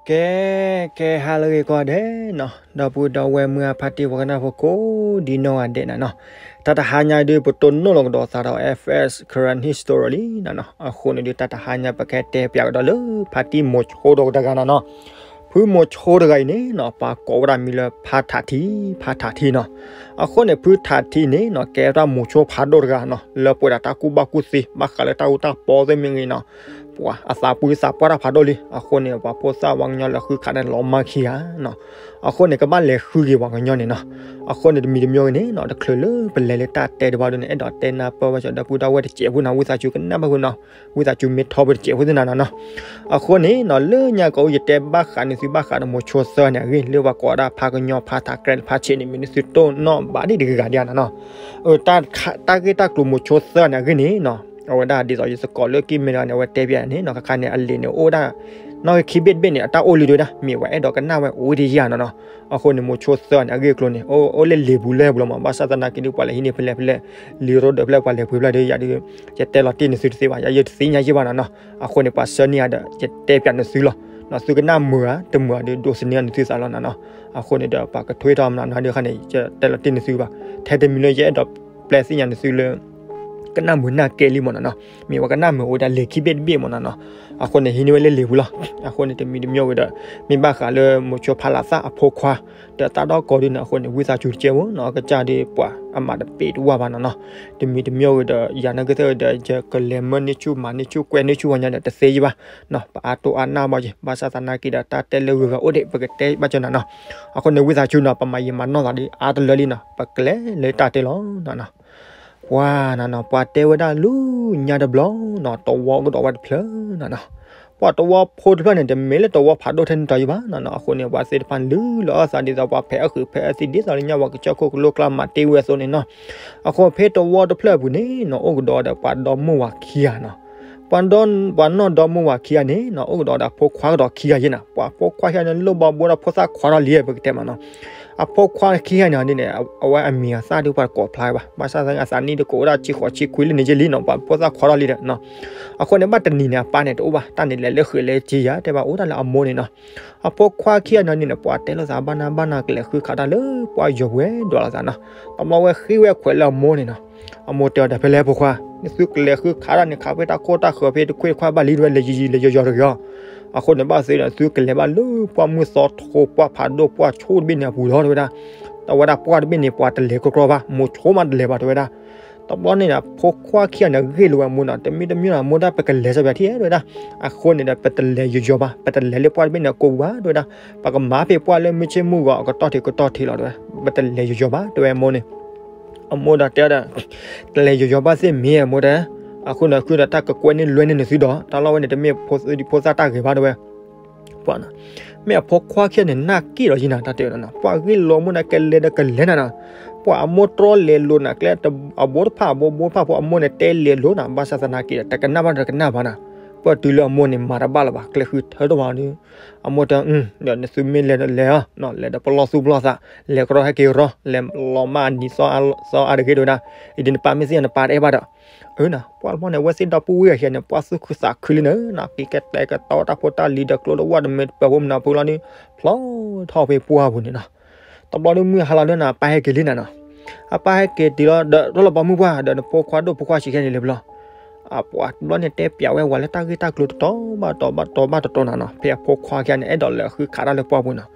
ကဲ, ကဲဟါလၢအဂ့ၤကိးဂၤဒဲးနီၤ, ဒီပုၢ်ဒီဝဲၢ်မုၢ်အဖါတံၢ်ပှၤကနၣ်ဖိကိးဒ်နီၢ်ဂၤဒဲးနၤနီၤ, တၢ်တဟါညါဒုး ပတိၢ်နီၣ်လီၤကဒီးသးဒီး F S Karen History လံနၤနီၤ, အဃိန့ၣ်ဒုး တၢ်တဟါညါပကဟဲတဲပၠးကဒီးလၢ ဖါတံၢ်မိၤဆိဒီးတဂၤနၤနီၤ, ဖုမိၤဆိတဂၤအံၤန့ၣ်နီၤ ပှၤကိးဝဲဒၣ်မံၤလၢဖါထးထံ, ဖါထးထံနီၤ, အဃိန့ၣ် ဖုထးထံန့ၣ်နီၤ ကဲဝဲဒၣ်မိၤဆိဖးဒိၣ်တဂၤနီၤ လၢပှဲၤဒၣ်တၢ်ကူၣ်ဘၣ်ကူၣ်သ့ ဘၣ်ဃးလၢတၢ်အူတၢ်ပီသ့ၣ်မ့ၢ်ဂ့ၤနီၤ ပှၤအသးပှ့ၤသးပှၢ်တၢ်ဖးဒိၣ်လံ, အဃိန့ၣ် ပှၤဖိသၣ်ဝါကညီလဲၤဃုခးန့ၣ်လီၤမၢ်ခံဂၤနီၤ, အဃိန့ၣ် ကဘၣ်လဲၤဃုက့ၤပှၤကညီန့ၣ်နီၤ, အဃိန့ၣ် တမံၤတမံၤဂ့ၤန့ၣ်နီၤ တချုးလၢပလဲၤလၢတၢ်တဲတဘျီဒုးန့ၣ် အဲၣ်ဒိးတဲနၢ်ပၢၢ်ဘၣ်စၢၤဒီပုၢ်ဒီဝဲၢ်တစဲးဖိနီၤ ဝံသးစူၤကနၣ်ဘၣ်ဝဲနီၤ, ဝံသးစူၤမ့ၢ်ထီဘိတစဲးဖိသ့ၣ်နၤနီၤ, အဃိန့ၣ်နီၤ လၢညါကအိၣ်ယတဲဘၣ်ဃးန့ၢ်သုဘၣ်ဃးဒီးမိၤဆိသၢဂၤန့ၣ်အဂ့ၢ် လၢပှၤကိးဝဲဒၣ်ဖးကညီဖးထး Karen ဖးထးန့ၣ် မ့ၢ်နသုတိၢ်နီၣ်ဘၣ်ဒံးတဂၤဂၤဒံးနၤနီၤ, တၢ်ဂ့ၢ်တၢ်ကျိၤမိၤဆိသၢဂၤန့ၣ်အဂ့ၢ်န့ၣ်နီၤ အဝဲဒၣ်ဒ်သိးယသကိးလၢကံၢ်မဲတဂၤန့ၣ် အဝဲတဲပၠးန့ၣ်နီၤ ခါခါန့ၣ် အလံာ်န့ၣ်အိၣ်ဒၣ် နီၣ်ဂံၢ်ခံဘ့ၣ်တဘ့ၣ်န့ၣ် အတၢ်အိၣ်လံဒုးဒၣ် မ့ၢ်ပှၤအဲၣ်ဒိးကနၣ်ဝဲအိၣ်ဒံးယၤနီၤနီၤ, အဃိန့ၣ် မိၤဆိသၢဂၤန့ၣ် အဂ့ၢ်အကျိၤန့ၣ် အိၣ်လၢလံာ်ပူၤလၢပူၤလီၤမး ဘၣ်ဆၣ်သနာ်က့ဒုး ပှၤလဲၤဟံးန့ၢ်ဖဲလဲၣ်ဖဲလဲၣ် လံာ်ရိဒၢးဖဲလဲၣ် ပှၤလဲၤပှ့ၤဖဲလဲၣ်ဒုး ယၤဒုး ယတဲလီၤတံၢ်န့ၢ်သုတသ့ဘၣ် ယၤယတသ့ၣ်ညါယဲၢ်ဘၣ်နီၤနီၤ, အဃိန့ၣ် ပှၤဆှၢန့ၢ်ယၤဒီး ယတဲပၠးန့ၢ်သုလီၤ, သုကနၣ်မုာ်ဧါ တမုာ်ဧါဒုး ဒိးသန့ၤန့ၢ်သုသးလီၤနီၤနီၤ, အဃိန့ၣ်ဒီး ပှၤကထွဲထီၣ်မနုၤနၤဒုးခါန့ၣ် ယတဲလီၤတံၢ်န့ၢ်သုဘၣ်, ထဲတမံၤလၢယအဲၣ်ဒိးပျဲသ့ၣ်ညါန့ၢ်သုလၢ ကနၣ်မုာ်နၢ်ကဲလံမးနီၤနီၤ, မ့ၢ်ပှၤကနၣ်မုာ်အိၣ်ဒၣ်လံာ်ခံဘ့ၣ်တဘ့ၣ်မးနီၤနီၤ, အဃိန့ၣ် ဟံးန့ၢ်ဝဲလၢလံာ်ပူၤလီၤ, အဃိန့ၣ် တမံၤတမံၤဂ့ၤဒီး မ့ၢ်ဘၣ်ဃးလၢမိၤဆိဖးလးသၣ်အဖိခွါ ဒီးသးဒီကီးဒုးန့ၣ် အဃိန့ၣ် ဝံသးစူၤတကဲဖိနီၤ ကစၢ်ဒုးပှၤအမၤတပ့ၤတဝၢ်ဘၣ်နီၤနီၤ, တမံၤတမံၤဂ့ၤဒီး ယၤန့ၣ်ကသ့ၣ်ဒီး ယကလဲၤမၢန့ၢ်ဆူၣ်မၤန့ၢ်ဆူၣ်ကွဲန့ၢ်ဆူၣ်ဝဲညါဒီး တသ့ယဲၢ်ဘၣ်နီၤ, ပအါတိၢ်အါနၢ်ဘၣ်က့ၤ ဘၣ်ဆၣ်သနာ်က့ဒီး တၢ်တဲလၢဂုၤဂၤအိၣ်ဒံး ပကတဲဘၣ်ကၢနၤနီၤ, အဃိန့ၣ် ဝံသးစူၤနီၤ ပမၤယံာ်မၤနီၢ်သးဒ်အါတလၢလံနီၤ ပကလဲၤလၢတၢ်တဲလီၤနီၤနီၤ ပှၤနၤနီၤ ပှၤတဲဝဲဒၣ်လၢညါတဘျီနီၤ တဝီကဒီးဝဲတဖျၢၣ်နၤနီၤ, ပှၤတဝီဖိတဖျၢၣ်န့ၣ် တမ့ၢ်လၢတဝီဖးဒိၣ်ထဲန့ၣ်တၢ်ယံၤဘၣ်နီၤနီၤ, အဃိန့ၣ် ပှၤသ့ၣ်တဖၣ်လုၢ်လီၤအသးဒ်သိးပှၤဖဲးအဃုာ်ဖဲးအသံ ဒ်သိးလၢညါပှၤကစၢၢ်ခိၣ်ကလိကျါမၤတ့ၢ်ဝဲအသိးန့ၣ်နီၤ, အဃိဖဲတဝီတဖျၢၣ်အပူၤန့ၣ်နီၤ အိၣ်ကဒီးဒီးပှၤဒီမုၢ်ဝၤခံဂၤနီၤ ပှၤဒီ ပှၤနီၢ်ဒီမုၢ်ဝၤခံဂၤန့ၣ်နီၤ အိၣ်ကဒီးဒီးအဖိခွါကဒီးခံဂၤယဲၢ်နီၤ, ပှၤအဖိခွါခံဂၤန့ၣ် လိၣ်ဘီဘိဒီးဖိသၣ်ခွါထီၣ်လံ ပကတဲမးနီၤ, အဖိခွါခံဂၤန့ၣ်န့ၣ် အဝဲအမံၤအသၣ်ဒုးပှၤတကိးဖျါဘၣ်, ဘၣ်ဆၣ်သနာ်က့အသးနံၣ်ဒုးကအိၣ်ဒၣ်ဆံဃိးဆံခွံလံန့ၣ်ယဲၢ်လံနီၤ, ပှၤဖိသၣ်ခွါထီၣ်လံဒီးနီၤ, အဃိန့ၣ် ဘၣ်တနံၤန့ၣ် အပၢ်န့ၣ်တအိၣ်ဘၣ်, တၢ်န့ၣ်လဲၤလၢဃုာ်လၢက့ယၤ တဲဘၣ်အိၣ်တၢ်လၢအမိၢ်န့ၣ်နီၤ, အဖိခွါခံဂၤန့ၣ်န့ၣ် ပှၤတဲလိာ်သးဘၣ်နၢ်ဘၣ်နၢ် ကလဲၤဃုခးတၢ်လၢပှၢ်ယီၤပူၤဝဲဒိးလိာ်သးနီၤ, တဘျီဝဲဃ့ဝဲခွဲးလၢအမိၢ်န့ၣ်နီၤ, အမိၢ်တဲအီၤဒီး ဖဲလဲၣ်ဖိခွါ, နသုကလဲၤဃုခးတၢ်န့ၣ် ခးဖဲတၢ်ခိၣ်တၢ်ဃၢၤဖဲတခွ့ၣ်တခွါဘၣ်လံ တဲဝဲ လဲၤယံာ်ယံာ်လဲၤယီၤယီၤတဂ့ၤအီၤ, အဃိန့ၣ် ဘၣ်သ့ဒီး သုကလဲၤဘၣ်လၢပှၢ်မုၢ်သီထိ ပှၢ်ဖးဒိၣ် ပှၢ်ဆိတဘ့ၣ်န့ၣ်အပူၤလီၤ တဲဝဲဒၣ်, အဝဲဒၣ်ပှၢ်တဘ့ၣ်န့ၣ် ပှၤတလဲၤကြီကြီဘၣ်, မိၤဆိမးတလဲၤဘၣ် တဲဝဲဒၣ်, တဘျီန့ၣ်ဒီး ဖိခွါခံဂၤန့ၣ် ဂ့ၢ်လိာ်ဝဲအမိၢ်နီၤ, တမံၤတမံၤနီၤ အမိၢ်ဒၣ်ပကလဲၤစၢၤပၠးထံၣ် တဲဝဲဒၣ်, အဃိန့ၣ်ဒီး ပတလဲၤယီၤယီၤဘၣ်, ပတလဲၤလၢပှၢ်တဘ့ၣ်န့ၣ်အကိာ်ပူၤဘၣ် တဲဝဲဒၣ်, ပကမၤဖဲပှၢ်လၢမုၢ်ဆ့ၣ်မုၢ်ဂီၤအကတီၢ်ထံးကတီၢ်ထံးလီၤ တဲဝဲ, ပတလဲၤယီၤယီၤဘၣ် တဲဝဲအမိၢ်န့ၣ် အမိၢ်ဒီးတဲဒီး, တလဲၤယီၤယီၤဘၣ်သ့ၣ်မ့ၢ်အမိၢ်တဲ, အဃိန့ၣ် ဃုာ်ဒီးတၢ်ကကွဲန့ၢ်လွဲန့ၢ်နသုဒီး တၢ်လီၢ်ဝဲန့ၣ် တမ့ၢ်ဖိသၣ်တၢ်ဂ့ၤဘၣ် တဲဝဲ, ပှၤနီၤ, မ့ၢ်အဖိခွါခံဂၤန့ၣ် နၢ်က့ၣ်လီၤယံၤနၤ တၢ်တဲဝဲနီၤ, ပှၤဂ့ၢ်လိာ်မိၢ်န့ၣ် ကလဲၤဒီးကလဲၤနၤနီၤ, ပှၤအမိၢ်တြီလဲၤလိာ်နၤ ကျဲအဘိတဖၣ်အဘိဘိတဖၣ်ဖိအမိၢ်န့ၣ် တဲလဲၤလိာ်နၤ ဘၣ်ဆၣ်သနာ်က့ဒီး တကနၣ်ဘၣ်ဒီးတကနၣ်ဘၣ်နီၤ, ပှၤတုၤလၢအမိၢ်န့ၣ် မၤတဘၣ်လၢၤဘၣ် ကျဲဃုထၢထီၣ်ဘၣ်ဒီး အမိၢ်တဲ, ဒီးနသုမ့ၢ်လဲၤဒီးလဲၤအီၤ, လဲၤဒီးပလီၢ်သူၣ်ပလီၢ်သး, လဲၤကရီဟဲက့ၤရီ, လဲၤလီၤမၢ်အနံၤသီအါတဂ့ၤ တဲဝဲဒၣ်, အံၤဒ်နပၢ်မ့ၢ်သ့ၣ်ညါနပၢ်တအဲၣ်ဘၣ်ဒီး, အၢနီၤ, ပှၤတဘျီန့ၣ် အဝဲသ့ၣ်ဒီပုၢ်ဝဲၢ်ခံဂၤန့ၣ် ပှၤသူၣ်ခုသးခုလံနီၤ, က့ၤကတဲာ်ကတီၤတၢ်ဖိတၢ်လံၤဒီးကျိတဝၣ်တမ့ၢ်တပၢၤဖိမနုၤဖိလီၤန့ၣ် ဖျီထီၣ်ဖဲပှၢ်ပူၤန့ၣ်နီၤ, တဘျီဒုးမုၢ်ဟါလီၤဒုးနီၤ အပၢ်ဟဲက့ၤလံနၤနီၤ, အပၢ်ဟဲက့ၤတုၤလီၤဒီး ဒီးလၢပှၤမုၢ်ပှၢ်ဒီးနဖိခွါဒိၣ်ဖိခွါဆံးခံဂၤန့ၣ်လဲၤဘျီ အပှၤတဘျီန့ၣ် တဲပၠးဝဲဝၤလၢတၢ်ဂ့ၢ်တၢ်ကျိၤတတီၤဘၣ်တတီၤဘၣ်တတီၤနီၤနီၤ, ဖဲအဖိခွါခံဂၤန့ၣ် အဲၣ်ဒိးလဲၤဃုခးတၢ်လၢပှၢ်ပူၤနီၤ,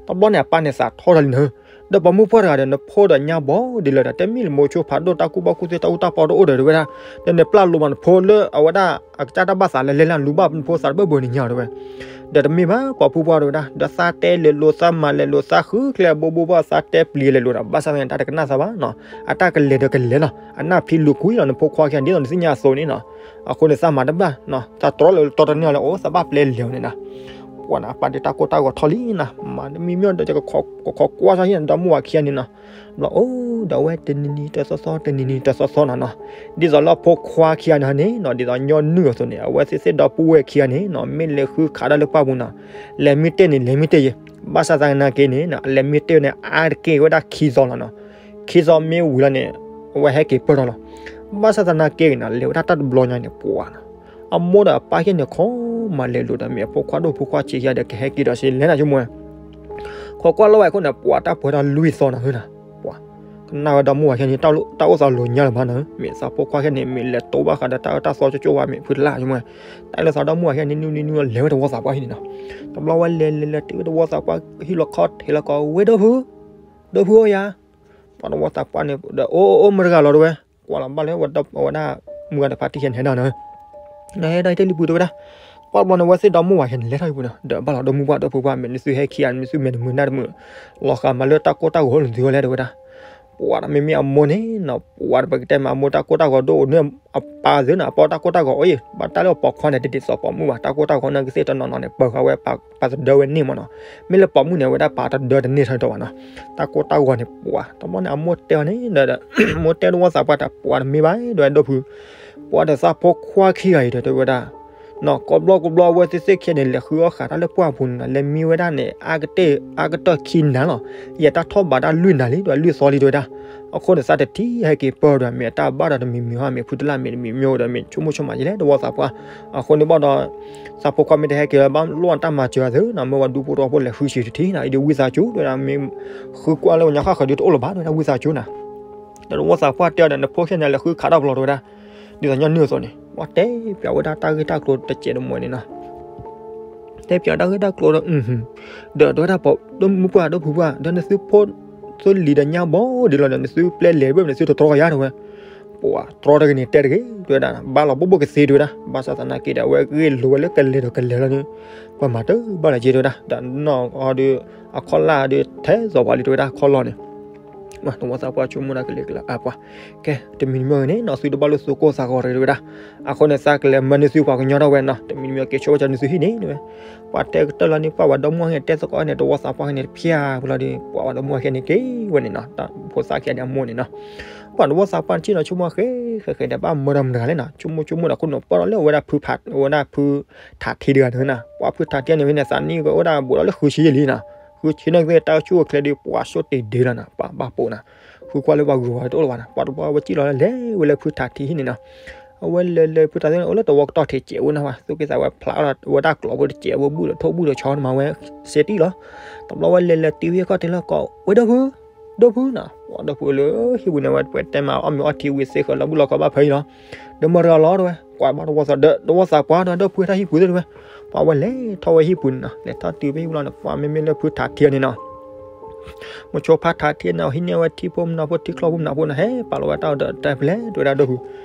တဘျီန့ၣ် အပၢ်န့ၣ်သးထီၣ်တၢ်လံနၤ, ဒီးပှၤမုၢ်ပှၢ်တဂၤဒီး နဖိဒီးညါဘီဒ်လဲၣ်ဒီး တမ့ၢ်လၢမိၤဆိဖးဒိၣ်တၢ်ကူၣ်ဘၣ်ကူၣ်သ့တၢ်အူတၢ်ပီတအိၣ်ဒီးတဲဝဲဒၣ်, ဒီးနပျၢ်လိာ်မးနဖိလၢအဝဲဒၣ် အကစၢ်တၢ်ဘၣ်သးလၢလဲၤလၢလူၤဘၣ်နဖိသးတဘၢၣ်ဘၢၣ်န့ၣ်ညါတဲဝဲ ဒီးတမ့ၢ်ဘၣ် ပှၤဖုပှၢ်တဲဝဲဒၣ် ဒီးသးတဲလဲၤလိာ်သးမၤလဲၤလိာ်သးဃုကျဲအဘိဘိဘၣ်သးတဲပျံၤလဲၤလိာ်ဒီး ဘၣ်ဆၣ်သနာ်က့တၢ်တကနၣ်သးဘၣ်နီၤ, အတၢ်ကလဲၤဒီးကလဲၤလီၤ, အနၢ်ဖံးလူၤကွံာ်လီၤ နဖိခွါခံဂၤဒ်သိးနသ့ၣ်ညါအသိးန့ၣ်နီၤ, အဃိန့ၣ်သးမၤတဘၣ်, သးတြီလၢတတီတန့ၢ်လၢအိၣ် သးဘၣ်ပျဲလဲၤအီၤန့ၣ်နီၤ, ပှၤနၤပၢ်ဒုးတၢ်ကိၢ်တၢ်ဂီၤထီၣ်လံနီၤ, မၤတမံၤမံၤဒီး ကခိးကွၢ်ဆၢဟံၣ်န့ၣ် ဒီမုၢ်ဝၤခံဂၤန့ၣ်နီၤ, ဘျီအိၣ်ဒီးဝဲတနံၤနံၤတသီသီ တနံၤနံၤတသီသီနီၤနီၤ, ဒ်သိးလၢအဖိခွါခံဂၤန့ၣ်နီၤ ဒ်သိးညီနုၢ်အသိးန့ၣ် အဝဲသ့ၣ်သ့ၣ်ဒီပုၢ်ဝဲၢ်ခံဂၤန့ၣ်နီၤ မ့ၢ်လဲၤဃုခးတၢ်လၢပှၢ်ပူၤနီၤ, လဲၤမ့ၢ်တ့ၢ်န့ၣ် လဲၤမ့ၢ်တ့ၢ်ယဲ, ဘၣ်ဆၣ်သနာ်က့န့ၣ် အလဲၤမ့ၢ်တ့ၢ်ဝဲန့ၣ် အါတက့ၢ်ဝဲဒၣ်ခံသီလီၤနီၤ, ခံသီမ့ၢ်ဝံၤလီၤန့ၣ် အဝဲဟဲက့ၤပၢၢ်ထီၣ်လီၤ, ဘၣ်ဆၣ်သနာ်က့နီၤ လဲၤဝဲဒၣ်တၢ်တဘျီညါန့ၣ် ပှၤနီၤ အမိၢ်ဒီးအပၢ်ခဲန့ၣ် ခီမၤလဲၤလိာ်ဒီး မ့ၢ်အဖိခွါဒိၣ်ဖိခွါဆံးယၤဒီး ကဟဲက့ၤဒီးစ့လဲၣ်နၤဆိကမိၣ်ဝဲ, ခိးကွၢ်လီၤဝဲအခိၣ်န့ၣ် ပှၤတၢ်ပှဲၤထီၣ်လွံၢ်သီနီၤ ဟၢနၤ, ပှၤ ကနၣ်ဝဲဒီမါဝၤခဲန့ၣ် တၢ်အိၣ်သးလိၤညါလၢၤဘၣ်နီၤ, မ့ၢ်သးဖိခွါခဲန့ၣ် မ့ၢ်လဲၤတိဘၣ်ဃးဒီးတၢ်အၢတၢ်သီကၠိကၠိဝဲ မ့ၢ်ဖုတလၢ်ဆိကမိၣ်ဝဲ, တၢ်လၢသးဒီမါဝၤခဲန့ၣ် နုၢ်နုၢ်နုၢ်နုၢ်လဲၤဝဲတဝီသးပှၢ်ဟံၣ်န့ၣ်နီၤ, တဘျီဝဲလဲၤလဲၤလဲၤတုၤဝဲတဝီသးပှၢ်ဟံၣ်လီၤခီထဲလီၤကီး ဝဲဒိၣ်ဖု, ဒိၣ်ဖုဧၢယၤ, ပှၤတဝီသးပှၢ်န့ၣ် ဒီးအိၣ်အိၣ်မုၢ်တဂၤလီၤတဝဲ, ကွၢ်လီၤဘၣ်လၢဝဲဒၣ် ဝဲဒၣ် မုၢ်ဂၤတဖါတံၢ်ခဲန့ၣ်ဟဲဒၣ်နီၤ နဟဲဒၣ်အံၤတ့ၢ်လံပူၤတဲဝဲဒၣ်, ပှၤတဘျီန့ၣ် ဝဲသ့ၣ်ဒီမါဝၤခဲန့ၣ် လဲၤထီၣ်ဟံၣ်ပူၤနီၤ, ဒီးဘၣ်လီၤ ဒီမုၢ်ပှၢ်ဒီဖိပှၢ် မ့ၢ်နသုဟဲခံဂၤ နသုမဲာ်တမုာ်နၢ်တမုာ်, လီၤဃာ်မၤလၢတၢ်ကိၢ်တၢ်ဂီၤအိၣ်လၢနသုဂီၢ်လဲၣ်တဲဝဲဒၣ်, ပှၤဒီးမ့မ့ၢ်အမိၢ်န့ၣ်နီၤ ပှၤဒီးပကတဲမး အမိၢ်တၢ်ကိၢ်တၢ်ဂီၤဒိၣ်အိၣ်န့ၣ် အပၢ်သ့ၣ်နီၤ အပၢ်တၢ်ကိၢ်တၢ်ဂီၤအိၣ်အံၤ ဘၣ်တၢ်လၢအပိာ်ခွါန့ၣ် တဒ်သိးပိာ်မုၣ်ဘၣ် တၢ်ကိၢ်တၢ်ဂီၤန့ၣ်ကသ့ၣ်တနီၤနီၤန့ၣ် ပၢၤဃာ်ဝဲ ပာ်သဒၢဝဲန့ၢ်မးနီၤ, မ့ၢ်လၢပိာ်မုၣ်န့ၣ် အဝဲဒၣ်ပာ်သဒၢတန့ၢ်ထီၣ်ဒီးဘၣ်နီၤ, တၢ်ကိၢ်တၢ်ဂီၤန့ၣ်ပှၤ တဘျီန့ၣ် အမိၢ်တဲအီၤန့ၣ်ဒီး မိၢ်တဲတဝီသးပှၢ်တၢ် ပှၤတမ့ၢ်ဘၣ်ဒီးဒိၣ်ဖု, ပှၤဒီးသးဖိခွါခံဂၤအံၤဒီးတဲဝဲဒၣ် နီၤ ကိးဘျီကိးဘျီအဝဲသ့ၣ်သ့ၣ်ခံဂၤန့ၣ် လဲၤဃုအီၣ်ဃာ်တၢ်လၢပှၢ်ပူၤန့ၣ်နီၤ လဲၤမံဝဲဒၣ်န့ၣ် အါကတၢၢ်အါကတၢၢ်ခံနၤလီၤ, ယတၢ်ထီၣ်ဘးတၢ်လွံၢ်နၤလံ ဒီးလွံၢ်သီလံတဲဝဲဒၣ်, အဃိန့ၣ် သးတထံၣ်ဟဲက့ၤပၢၢ်ဒီး မ့ၢ်အတၢ်ဘၣ်ဒီးတမံၤမံၤဟီ မ့ၢ်ဖုတလၢ်မ့ၢ်တမံၤမံၤဒီး မ့ၢ်ဆိကမိၣ်ဆိကမးယလဲၣ် တဝီသးပှၢ်, အဃိန့ၣ်ဘၣ်ဒီး သးဖိခွါမ့ၢ်တဟဲက့ၤလၢၤဘၣ်လိၣ်တၢ်မၤစၢၤအသးနီၤ မ့ၢ်ဝဲဒူဖိတဝီဖိလဲၤဃုဆံးတထံၣ်နီၤ အံၤဒီးဝံသးစူၤတဲဝဲဒၣ် မ့ၢ်ဃုကွၢ်လၢပှၤကညီဃၣ်ဃၢၤဒုးတအိၣ်လၢၤဘၣ်တဲဝဲဒၣ် ဝံသးစူၤနီၤ ဒီးတဝီသးပှၢ်တဲအီၤဒီး နဖိခဲန့ၣ် လဲၤဃုခးတၢ်ဘျီတဲဝဲဒၣ်, ဒ်သိးညီနုၢ်အသိးန့ၣ် ပှၤတဲပၠးဝဲဒၣ်တၢ်ဂ့ၢ်တၢ်ကျိၤတစဲးတမှဲၤန့ၣ်နီၤ, တဲပၠးတၢ်ဂ့ၢ်တၢ်ကျိၤဒီး ဒီးတဲဝဲဒၣ် ပိာ်မုၣ်ပှၢ်ဒီးဖုပှၢ် ဒီးနသုဖိ သုလံၤဒီးညါဘီဒ်လီၤဒီး နသုပျဲလဲၤတဘၣ် နသုတတြီယၤတဲဝဲ, ပှၤတြီတဂ့ၤန့ၣ် တဲတဂ့ၤတဲဝဲဒၣ် ဘၣ်လီၤဘိၣ်ဘိၣ်ကသ့တဲဝဲဒၣ် ဘၣ်ဆၣ်သနာ်က့ဒီး အဝဲဂ့ၢ်လိာ်ဝဲလၢကလဲၤဒီးကလဲၤလီၤန့ၣ် ပှၤမၤတဘၣ်လၢၤက့တဲဝဲဒၣ် ဒီးနီၢ်အီၤဒီး အခီၣ်လၢ်ဒီးထဲသိးပှၤလံတဲဝဲဒၣ် ခီၣ်လီၢ်န့ၣ် တဝီသးပှၢ်ဆိကမိၣ်ဒၣ်ကလဲၤကလၢအပှၤ, ကဲ တမံၤတမံၤဂ့ၤန့ၣ်နီၤ သုတဘၣ်လိာ်သူၣ်ကိၢ်သးဂီၤတဂ့ၤတဲဝဲဒၣ်, အဃိန့ၣ် သးကလဲၤမၢနသုပှၤကညီထီၣ်ဝဲနီၤ တမံၤတမံၤက့ၤဆိဝဲကၠီနသုဟံၣ်န့ၣ်တဲဝဲ, ပှၤတဲကတၢၢ်လီၤန့ၣ် ပှၤဝဲဒီမါဝၤန့ၣ် တဲသကိးန့ၣ် တဝီသးပှၢ်ခဲန့ၣ် တဖျါဝဲလီၤဒီး ပှၤဝဲဒီမါဝၤခဲန့ၣ် က့ၤဝဲန့ၣ်နီၤ တၢ်ဖိသၣ်ခံဂၤန့ၣ်အမိၢ်န့ၣ်နီၤ, ပှၤတဝီသးပှၢ်တထံၣ်နီၤ ဆိကမိၣ်ဃဲဃဲဃဲဒီး ဘၣ်မၢဒီးမတၤတဂၤလဲၣ်နီၤ ဆိကမိၣ်ဆိကမိၣ်ဒီး ခိၣ်နူာ်ပၢၢ်လီၤလၢအဝဲဒၣ်ဖုဖး အဝဲဒၣ်ဖုထးထံတဂၤန့ၣ်နီၤ, ပှၤဖုထးထံန့ၣ်ဝဲန့ၣ် သးနံၣ်ကအိၣ်ဒၣ်ဘူးဒီးလၢဃုဆံယဲၢ်လံနီၤ, ဃုဆံန့ၣ်က့ၤတၢ်ဆူၣ်အိၣ်ချ့ဒီး ပှၤဆိတ့ၢ်ဒ့လီၤနီၤ ပှၤဘၣ်ပိာ်နီၤ, ဃုကွၢ်လၢပှၤဂုၤပှၤဂၤတအိၣ်လၢၤဘၣ်နီၤ ပှၤတဝီဝဲစံၣ်လီၤလၢလဲၤဝဲလၢဖုထးထံဟံၣ်န့ၣ်နီၤ, အဝဲလဲၤလၢဖုထးထံန့ၣ် အိၣ်လၢတဝီကတီၢ်ထံးစဲးဝဲနီၤ သူၣ်က့သးဝဲဖျါအီၣ်လီၤ အဝဲဒၣ်ကျိးဖိတစဲးဝဲဘူၣ်ဒီးထိၣ်ဘူၣ်ဒီးဆီန့ၣ်မၤဝဲစ့တံၢ်လီၤ, တဘျီဝဲလဲၤလဲၤတုၤဝဲဟံၣ်ခီၣ်ထံးလၢကီး ဝဲဒီဖု ဒီဖုနီၤ, ပှၤဒီဖုလၢဟံၣ်ပူၤန့ၣ် ဝဲပှဲၤတဲမးအီၣ်မ့ၤအီထံဝံၤသ့ဃၢၤလီၤဘူၣ်လီၤခီဘၣ်ဖဲအံၤလီၤ, ဒီးမၢတဂၤလီၤတဲဝဲ, ပှၤဘၣ်တဝီသးဒီး တဝီသးပှၢ်ဒီး ဒီဖုတၢ်ဟံၣ်ပူၤသ့ၣ်တဲဝဲ, ပှၤဝဲလဲၤထီၣ်ဝဲဟံၣ်ပူၤန့ၣ်နီၤ လဲၤထီၣ်တုၤဖဲဟံၣ်ပူၤလီၤန့ၣ် ပှၤမ့မ့ၢ်လၢဖုထးထံန့ၣ်နီၤ မုဆိဖးထးထံန့ၣ် ဟံးန့ၢ်ဝဲထံဖိမုၢ်နီၤဖိ ထံချီၣ်ဖိမုၢ်နီၤဖိန့ၣ် ဟဲပာ်လီၤဝဲတၢ်အီၣ်ဒီးတဲဖဲလဲၣ် တဲဝဲဒၣ်ဒီဖု,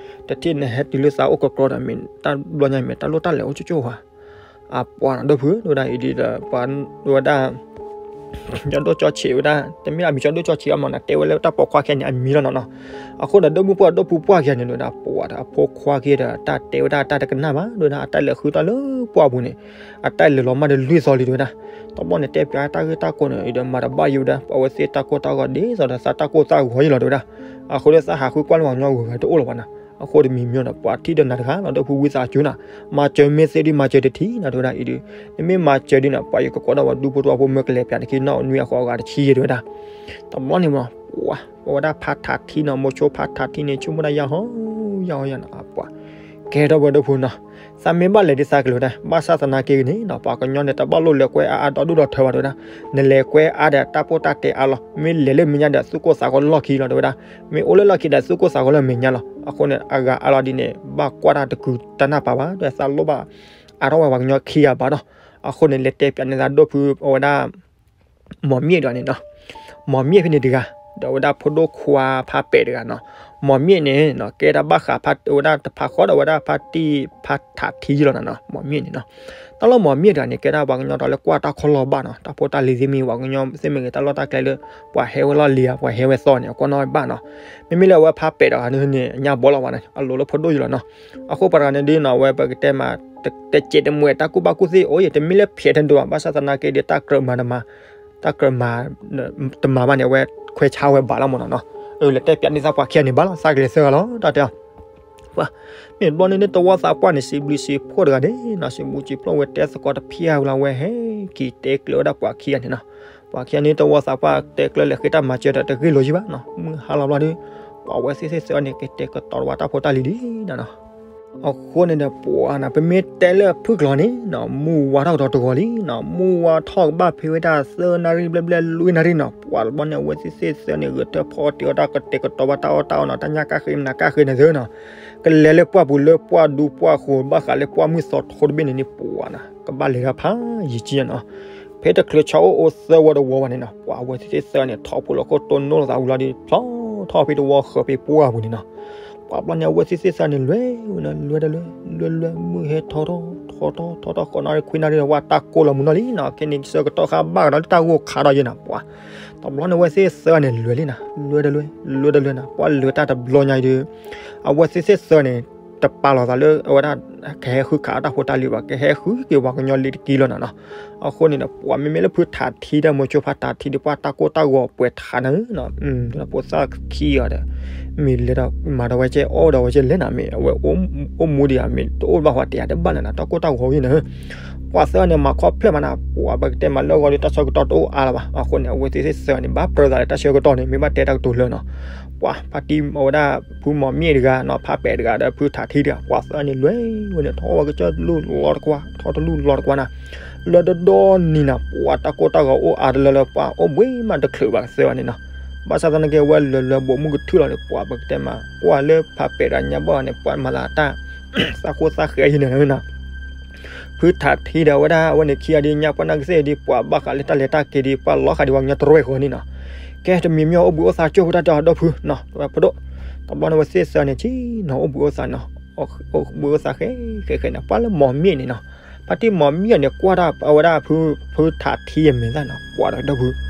တထံၣ်န့ၣ်ဟဲတုၤလၢသးအိၣ်ကကြီဒီး မ့ၢ်တၢ်ဘျီညါမ့ၢ်တၢ်လိၣ်တၢ်လဲၤအိၣ်ကၠိကၠိဧါ, အပှၤနီၤဒီဖု တဲဝဲဒၣ်အံၤဒီး ပှၤတဲဝဲဒၣ် ကၠီဒိၣ်ကၠီဆံးဝဲဒၣ် တမ့ၢ်အမံၤကၠီဒိၣ်ကၠီဆံးအမ့ၢ်နီၤ တဲဝဲလၢတၢ်ပိာ်ခွါခဲန့ၣ် အမံၤလီၤနီၤနီၤ, အဃိဒီး ဒီမုၣ်ပှၢ်ဒီဖုပှၢ်က့ၤန့ၣ် တဲဝဲဒၣ် ပှၤဒီးအဖိခွါက့ၤဒီး တၢ်တဲဝဲဒၣ်တၢ်တကနၣ်ဘၣ် တဲဝဲဒၣ် အတၢ်လဲၤဃုတၢ်လၢပှၢ်ပူၤန့ၣ် အတၢ်လဲၤလီၤမၢ်ဒီးလွံၢ်သီလံ တဲဝဲဒၣ်, တဘျီန့ၣ် တဲပၠးတၢ်ဂ့ၢ်တၢ်ကျိၤန့ၣ် အံၤဒီးမၤတဘၣ်ယိၤဝဲဒၣ် ပှၤဝဲသ့ၣ်တၢ်ကိၢ်တၢ်ဂီၤဒ်သိးဒီးသးတၢ်ကိၢ်တၢ်ဂီၤယိၤလီၤ တဲဝဲဒၣ်, အဃိဒီးသးဟးဃုကွၢ်လၢပှၤကညီဂုၤဂၤတအိၣ်လၢၤဘၣ်နီၤ, အဃိတမံၤမံၤဒီး ပှၤထံၣ်ဒီးနၤတဂၤလီၤ ဒီဖုဝံသးစူၤနီၤ, မၤစၢၤမ့ၢ်သ့ဒုးမၤစၢၤတထံၣ်နီၤ တဲဝဲဒၣ်အံၤဒီး, နမ့ၢ်မၤစၢၤဒုးနီၤ ပှၤယကကိးဒီးပှၤဒူဖိတဝီဖိမၢကလဲၤပၠးတခီနီၣ်နွံအဃိအဂၤတဆံယဲၢ် တဲဝဲဒၣ်, တဘျီန့ၣ်မး ပှၤဝဲဒၣ်ဖးထးထံနီၤ မိၤဆိဖးထးထံန့ၣ် ဆိကမိၣ်ဒၣ်ယၢ်ဟီ ယၢ်ဟီယၢ်နီၤ ပှၤ ကဲထီၣ်ဝဲဒီဖုနီၤ, သးမ့ၢ်ဘၣ်လဲၤဒ်သးကလဲၤဝဲဒၣ် ဘၣ်ဆၣ်သနာ်က့ဂ့ၤန့ၣ်နီၤ ပှၤကညီန့ၣ် တဘၣ်လိၣ်လဲၤကွဲအါအါဒီဒူၣ်ဒီထၢဘၣ် တဲဝဲဒၣ်, နလဲၤကွဲအါဒီးတၢ်ပိၢ်တၢ်တဲအါလီၤ မ့ၢ်လဲၤလၢမဲာ်ညါဒီးသူၣ်ကိၢ်သးဂီၤလီၢ်ခံလီၤ တဲဝဲဒၣ်, မ့ၢ်အိၣ်လၢလီၢ်ခံဒီးသူၣ်ကိၢ်သးဂီၤလၢမဲာ်ညါလီၤ အဃိန့ၣ် အဂၤအါလီၤဒ်န့ၣ် ဘၣ်ကွၢ်တၢ်တကုာ်တၢ်နၢ်ပာ်ဘၣ် ဒီးသးလိၣ်ဘၣ် အါထီၣ်ဝဲပှၤကညီခံဂၤဘၣ်ဒီး, အဃိန့ၣ် လဲၤတဲပၠးန့ၢ်သးဒီဖုအဝဲဒၣ် မီၤမ့ၣ်တဂၤန့ၣ်နီၤ, မီၤမ့ၣ်ဖဲန့ၣ်တဂၤ, ဒီးအဝဲဒၣ်ဖိဒိၣ်ခွါဖးပဲာ်တဂၤနီၤ, မီၤမ့ၣ်န့ၣ်နီၤ ကဲဒၣ်ဘၣ်ဃးဖး အဝဲဒၣ်တဖးဃီဒီးအဝဲဒၣ်ဖးတံၢ်ဖးထးထံလီၤနီၤနီၤ မီၤမ့ၣ်န့ၣ်နီၤ, တၢ်လီၢ်မီၤမ့ၣ်တဂၤန့ၣ် ကဲဒၣ်ပှၤကညီဒီးလၢကွၢ်တၢ်ခီၣ်လီၢ်ဘၣ်နီၤ တၢ်ဖိတၢ်လံၤသ့ၣ်မ့ၢ်ဂ့ၤ ပှၤကညီသ့ၣ်မ့ၢ်ဂ့ၤ တၢ်လီၢ်တၢ်ကျဲလၢ ပှၤဟဲဝဲလီၢ်လံၤဧါ ပှၤဟဲဝဲသီန့ၣ် အကွၢ်နီၣ်ဝဲဘၣ်နီၤ, မ့မ့ၢ်လၢအဝဲဖးပဲာ်တဂၤန့ၣ်န့ၣ် အညါဘီလီၤဝဲန့ၣ် အလိၤလၢဖိဒိၣ်ယိၤလီၤနီၤ, အဃိပှၤတဂၤန့ၣ်ဒ်နီၤ အဝဲပကတဲမး တစဲးတမှဲာ်တၢ်ကူၣ်ဘၣ်ကူၣ်သ့အိၣ်ယဲ တမ့ၢ်လၢဖျဲးထဲဒိၣ်ဘၣ် ဘၣ်ဆၣ်သနာ်က့ဒီး တၢ်ကြၢးမၤတမၤ တၢ်ကြၢးမၤ တမၤဘၣ်န့ၣ် အဝဲခွဲးဆါဝဲဘၣ်လီၤမ့ၢ်နီၤနီၤ, အလဲၤတဲပၠးန့ၢ်သးပှၤခံဂၤန့ၣ်ဘၣ်လီၤ သးကလဲၤသၢဂၤလီၤ တၢ်တဲအီၤ ပှၤ မ့ၢ်တဘျီန့ၣ် တဝီသးပှၢ်န့ၣ် စံးဘျုးစံးဖှိၣ်တဂၤန့ၣ်နီၤ စံးဘျုးစံးဖှိၣ်ဝဲတဲသကိးတဖျၢၣ်ဝဲလီၤ အဝဲဟဲက့ၤတဲကျၢၤဝဲဒၣ်ပှၤခံဂၤန့ၣ်နီၤ, ပှၤခံဂၤန့ၣ် တဝီသးပှၢ်တဲကျၢၤလဲၤဃ့တၢ်မၤစၢၤဒီးတဂ့ၢ်လိာ်ယံၤဘၣ်နီၤ မုၢ်ဟါလီၤဘျီဒီး ပှၤဝဲသ့ၣ်သ့ၣ်သၢအီၤန့ၣ် ကတဲာ်ကတီၤဝဲတၢ်ဖိတၢ်လံၤလံနီၤနီၤ အဃိန့ၣ်ဒီး ပှၤနၤ ပမ့ၢ်တဲလၢဖုၣ်ကျိၤန့ၣ်နီၤ မုၢ်ဝါထီၣ်ကဒီးတဂီၤလံနီၤ, မုၢ်ဝါထီၣ်ကဘၣ်ဖဲဝဲဒၣ်သၢနၣ်ရံၣ်ဘျဲၣ်ဘျဲၣ်လွံၢ်နၣ်ရံၣ်နီၤ, ပှၤတဘျီန့ၣ် အဝဲသ့ၣ်သ့ၣ်သၢန့ၣ် ဂဲၤထၢၣ်ဖီတ့ၢ်အီၣ်တၢ်ကတဲာ်ကတီၤဘၣ်တၢ်အီၣ်တၢ်အီနီၤ, တၢ်ညၣ်ကၣ်ဃ့မနၤကၣ်ဃ့န့ၣ်သ့နီၤ, ကလဲၤလၢပှၢ်ပူၤလၢပှၢ်ဒူပှၢ်ဃိၤ ဘၣ်ဃးလၢပှၢ်မုၢ်သီထိတဘ့ၣ်န့ၣ်န့ၣ် ပှၤနၤ ကဘၣ်လဲၤတၢ်ဖးယံာ်ကံနီၤ. ဖဲတချုးဆီအိၣ်အိၣ်သၢဝီတဝီဘၣ်န့ၣ်နီၤ, ပှၤအဝဲသ့ၣ်သ့ၣ်သၢန့ၣ် ထီၣ်ဖိလီၤခိၣ်တိၢ်နီၣ်လိာ်သးဝံၤလီၤဒီး ဖျီထီၣ်ဖဲတဝီဃၢၤဖဲပှၢ်ပူၤန့ၣ်နီၤ. ပှၤဘျီန့ၣ် အဝဲသ့ၣ်သ့ၣ်သၢန့ၣ် လဲၤဝဲန့ၣ် လဲၤတလဲၤ လဲၤလဲၤ မုၢ်ဟဲထီထီၣ်ထီထီၣ်ထီထီၣ် ဃိးနၣ်ရံၣ်ခွံနၣ်ရံၣ်ဒီး ဝဲတၢ်ကိၢ်လီၤမုာ်နီၣ်လံနီၤ, ခဲန့ၣ်ဆၢကတီၢ်ဃါဘၣ်ကဒီးလၢတၢ်ဂိၢ်ခါဒီးယဲနီၤ, ပှၤ တဘျီန့ၣ် အဝဲသ့ၣ်သၢန့ၣ် လဲၤလံနီၤ, လဲၤတလဲၤ လဲၤတလဲၤနီၤ, ပှၤလဲၤတၢ်တဘျီညါအံၤဒီး အဝဲသ့ၣ်သ့ၣ်သၢန့ၣ် တပာ်လီၤသးလၢအဝဲဒၣ် ကဟဲဃုခးအတၢ်ဖိတၢ်လံၤဘၣ်, ကဟဲဃုက့ၤပှၤကညီလံၤတက့ၢ်လီၤနီၤနီၤ. အဃိန့ၣ်ဒီး ပှၤမ့မ့ၢ်လၢဖုထးထံဒီး မိၤဆိဖးထးထံဒီး ပှၤတၢ်ကိၢ်တၢ်ဂီၤပှဲၤထးန့ၣ်နီၤ, ဖိသၣ်ခံဂၤဒီး မ့ၢ်လဲၤဒီး မၤဒီးဝဲကဲ အီၣ်ဒီးဝဲကဲလဲၣ်နီၤ, မ့ၢ်အဝဲအိၣ်မူဒံးဧါ မ့ၢ်တအိၣ်ဘၣ်ဃီတဲဧါတဘၣ်လၢၤနီၤ, တၢ်ကိၢ်တၢ်ဂီၤဝဲန့ၣ် ပှၤသၢန့ၣ် မၤခီဖျိမးနီၤ, ပှၤပကတဲမးလၢအဂီၢ်ဒီး တၢ်ဆၢကတီၢ်တအိၣ်အါလၢၤဘၣ်. အဃိန့ၣ် အဝဲသ့ၣ်သ့ၣ်သၢန့ၣ် ဘၣ်ပြၢသးလၢတၢ်ဆၢကတီၢ်န့ၣ် မ့ၢ်ဘၣ်တဲတၢ်ကတိၤလၢနီၤ. ပှၤဖါတံၢ်အဝဲဒၣ် ဖုမီၤမ့ၣ်တဂၤနီၤ, ဖါပဲာ်တဂၤဒီး ဖုထးထံတဂၤ, ပှၤသၢန့ၣ် လဲၤဝဲန့ၣ် ထီၣ်ဝဲကစၢၢ်တလူၢ်လီတကွၢ် ထီၣ်တလူၢ်လီတကွၢ်နီၤ, လၢတဒီနံၤနီၤ ပှၤတၢ်ကိၢ်တၢ်ဂီၤအိၣ်အါတလၢလၢ ပှၤအိၣ်ဘှံးမးတချုးဘၣ်သၢဘၣ်န့ၣ်နီၤ. ဘၣ်ဆၣ်သနာ်က့ အဝဲလဲၤလဲၤဘိးမုၢ်ကထူၣ်လီၤန့ၣ် ပှၤပကတဲမး ကွၢ်လၢဖါပဲာ်တဂၤညါဘၣ်န့ၣ် ပှၤမၤသးတၢ် သးဃိသးဃဲယဲန့ၣ်နီၤ. ဖုထးထံဒီးဝဲဒၣ် အဝဲန့ၣ်ခံဂၤဒ်ညါ ပှၤနၢ်ကစ့ၢ်ဒ် ပှၤဘၣ်ဃးလၢတၢ်လဲၤတၢ်က့ၤဒ် ပှၤလီၤဃာ်ဒ်ပှၤကညီတရဲၣ်ဃီန့ၣ်နီၤ. ကဲ တမံၤမံၤအိၣ်ဘှံးအိၣ်သါကၠိဖိတၢ်တဲအီၤဒီပုၢ်နီၤ, ဝဲဖိဒိၣ်, တဘျီန့ၣ် ဝဲသ့ၣ်သၢန့ၣ် ဆ့ၣ်နီၤ အိၣ်ဘှံးအိၣ်သါနီၤ, အိၣ်ဘှံးအိၣ်သါဃဲဃဲဃဲန့ၣ် ပှၤလၢမီၤမ့ၣ်န့ၣ်နီၤ. ဖါတံၢ်မီၤမ့ၣ်န့ၣ် ကွၢ်တၢ်အဝဲဒၣ်ဖု ဖုထးထံအမဲာ်သၣ်နီၤ, ပှၤဒီးဒီပုၢ်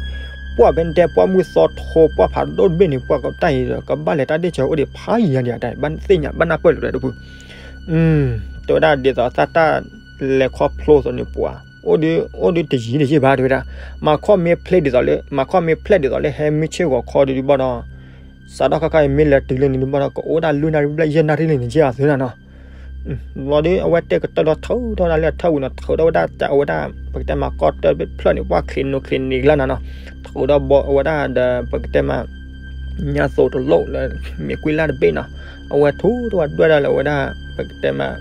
ပှၢ်ဖဲန့ၣ်တဲ ပှၢ်မုၢ်သီထိ ပှၢ်ဖးဒိၣ်တဘ့ၣ်န့ၣ် ပှၢ်ကတၢ်အံၤဒီး ကဘၣ်လဲၤတၢ်ဒ့ၣ်ဆၢအိၣ်ဒံးဖးယံာ်ညါဒံး တၢ်ဘၣ်သ့ၣ်ညါဘၣ်နၢ်ပၢၢ်လၢၤဒီပုၢ်. တဲဝဲဒၣ်ဒ်သိးသးတၢ်လဲၤခီဖျိသိးန့ၣ်ပှၤ အိၣ်ဒုး အိၣ်ဒုးတယံာ်တယံာ်ဘၣ်တဲဝဲဒၣ်, မၤခီၣ်မ့ၢ်ဖျဲးဒ်သိးလၢ မၤခီၣ်မ့ၢ်ဖျဲးဒ်သိးလၢဟဲမုၢ်ဆ့ၣ်ဂီၤခီဒုးဘၣ်ဒီး စးထီၣ်ခါခါအံၤမ့ၢ်လဲၤတုၤလၢန့ၣ်ဒုးဘၣ်ဒီး ကအိၣ်ဒၣ်လွံၢ်နၣ်ရံၣ်ဘျဲၣ်ယဲၢ်နၣ်ရံၣ်လံန့ၣ် က့အသုနီၤ. ဘျီဒီး အဝဲတဲကတၢၢ်လီၤထုးထီၣ်ဒၣ်လၢအထၢၣ်ပူၤနီၤ, ထုးထီၣ်ဝဲဒၣ် အဝဲဒၣ် ပကတဲမးကီၢ်တၢၢ်ဖျၢၣ်န့ၣ် ပှၢ်ချံးနူချံးနံၤကလၢ်နီၤနီၤ, ထုးထီၣ်ဘီအဝဲဒၣ်ဒီး ပကတဲမး ညါသိးတလိၣ်လၢ မ့ၢ်ကွံလၢ်တဘ့ၣ်နီၤ, အဝဲထုးထီၣ်ဝဲဒွဲၣ်ဒၣ်လၢအဝဲဒၣ် ပကတဲမး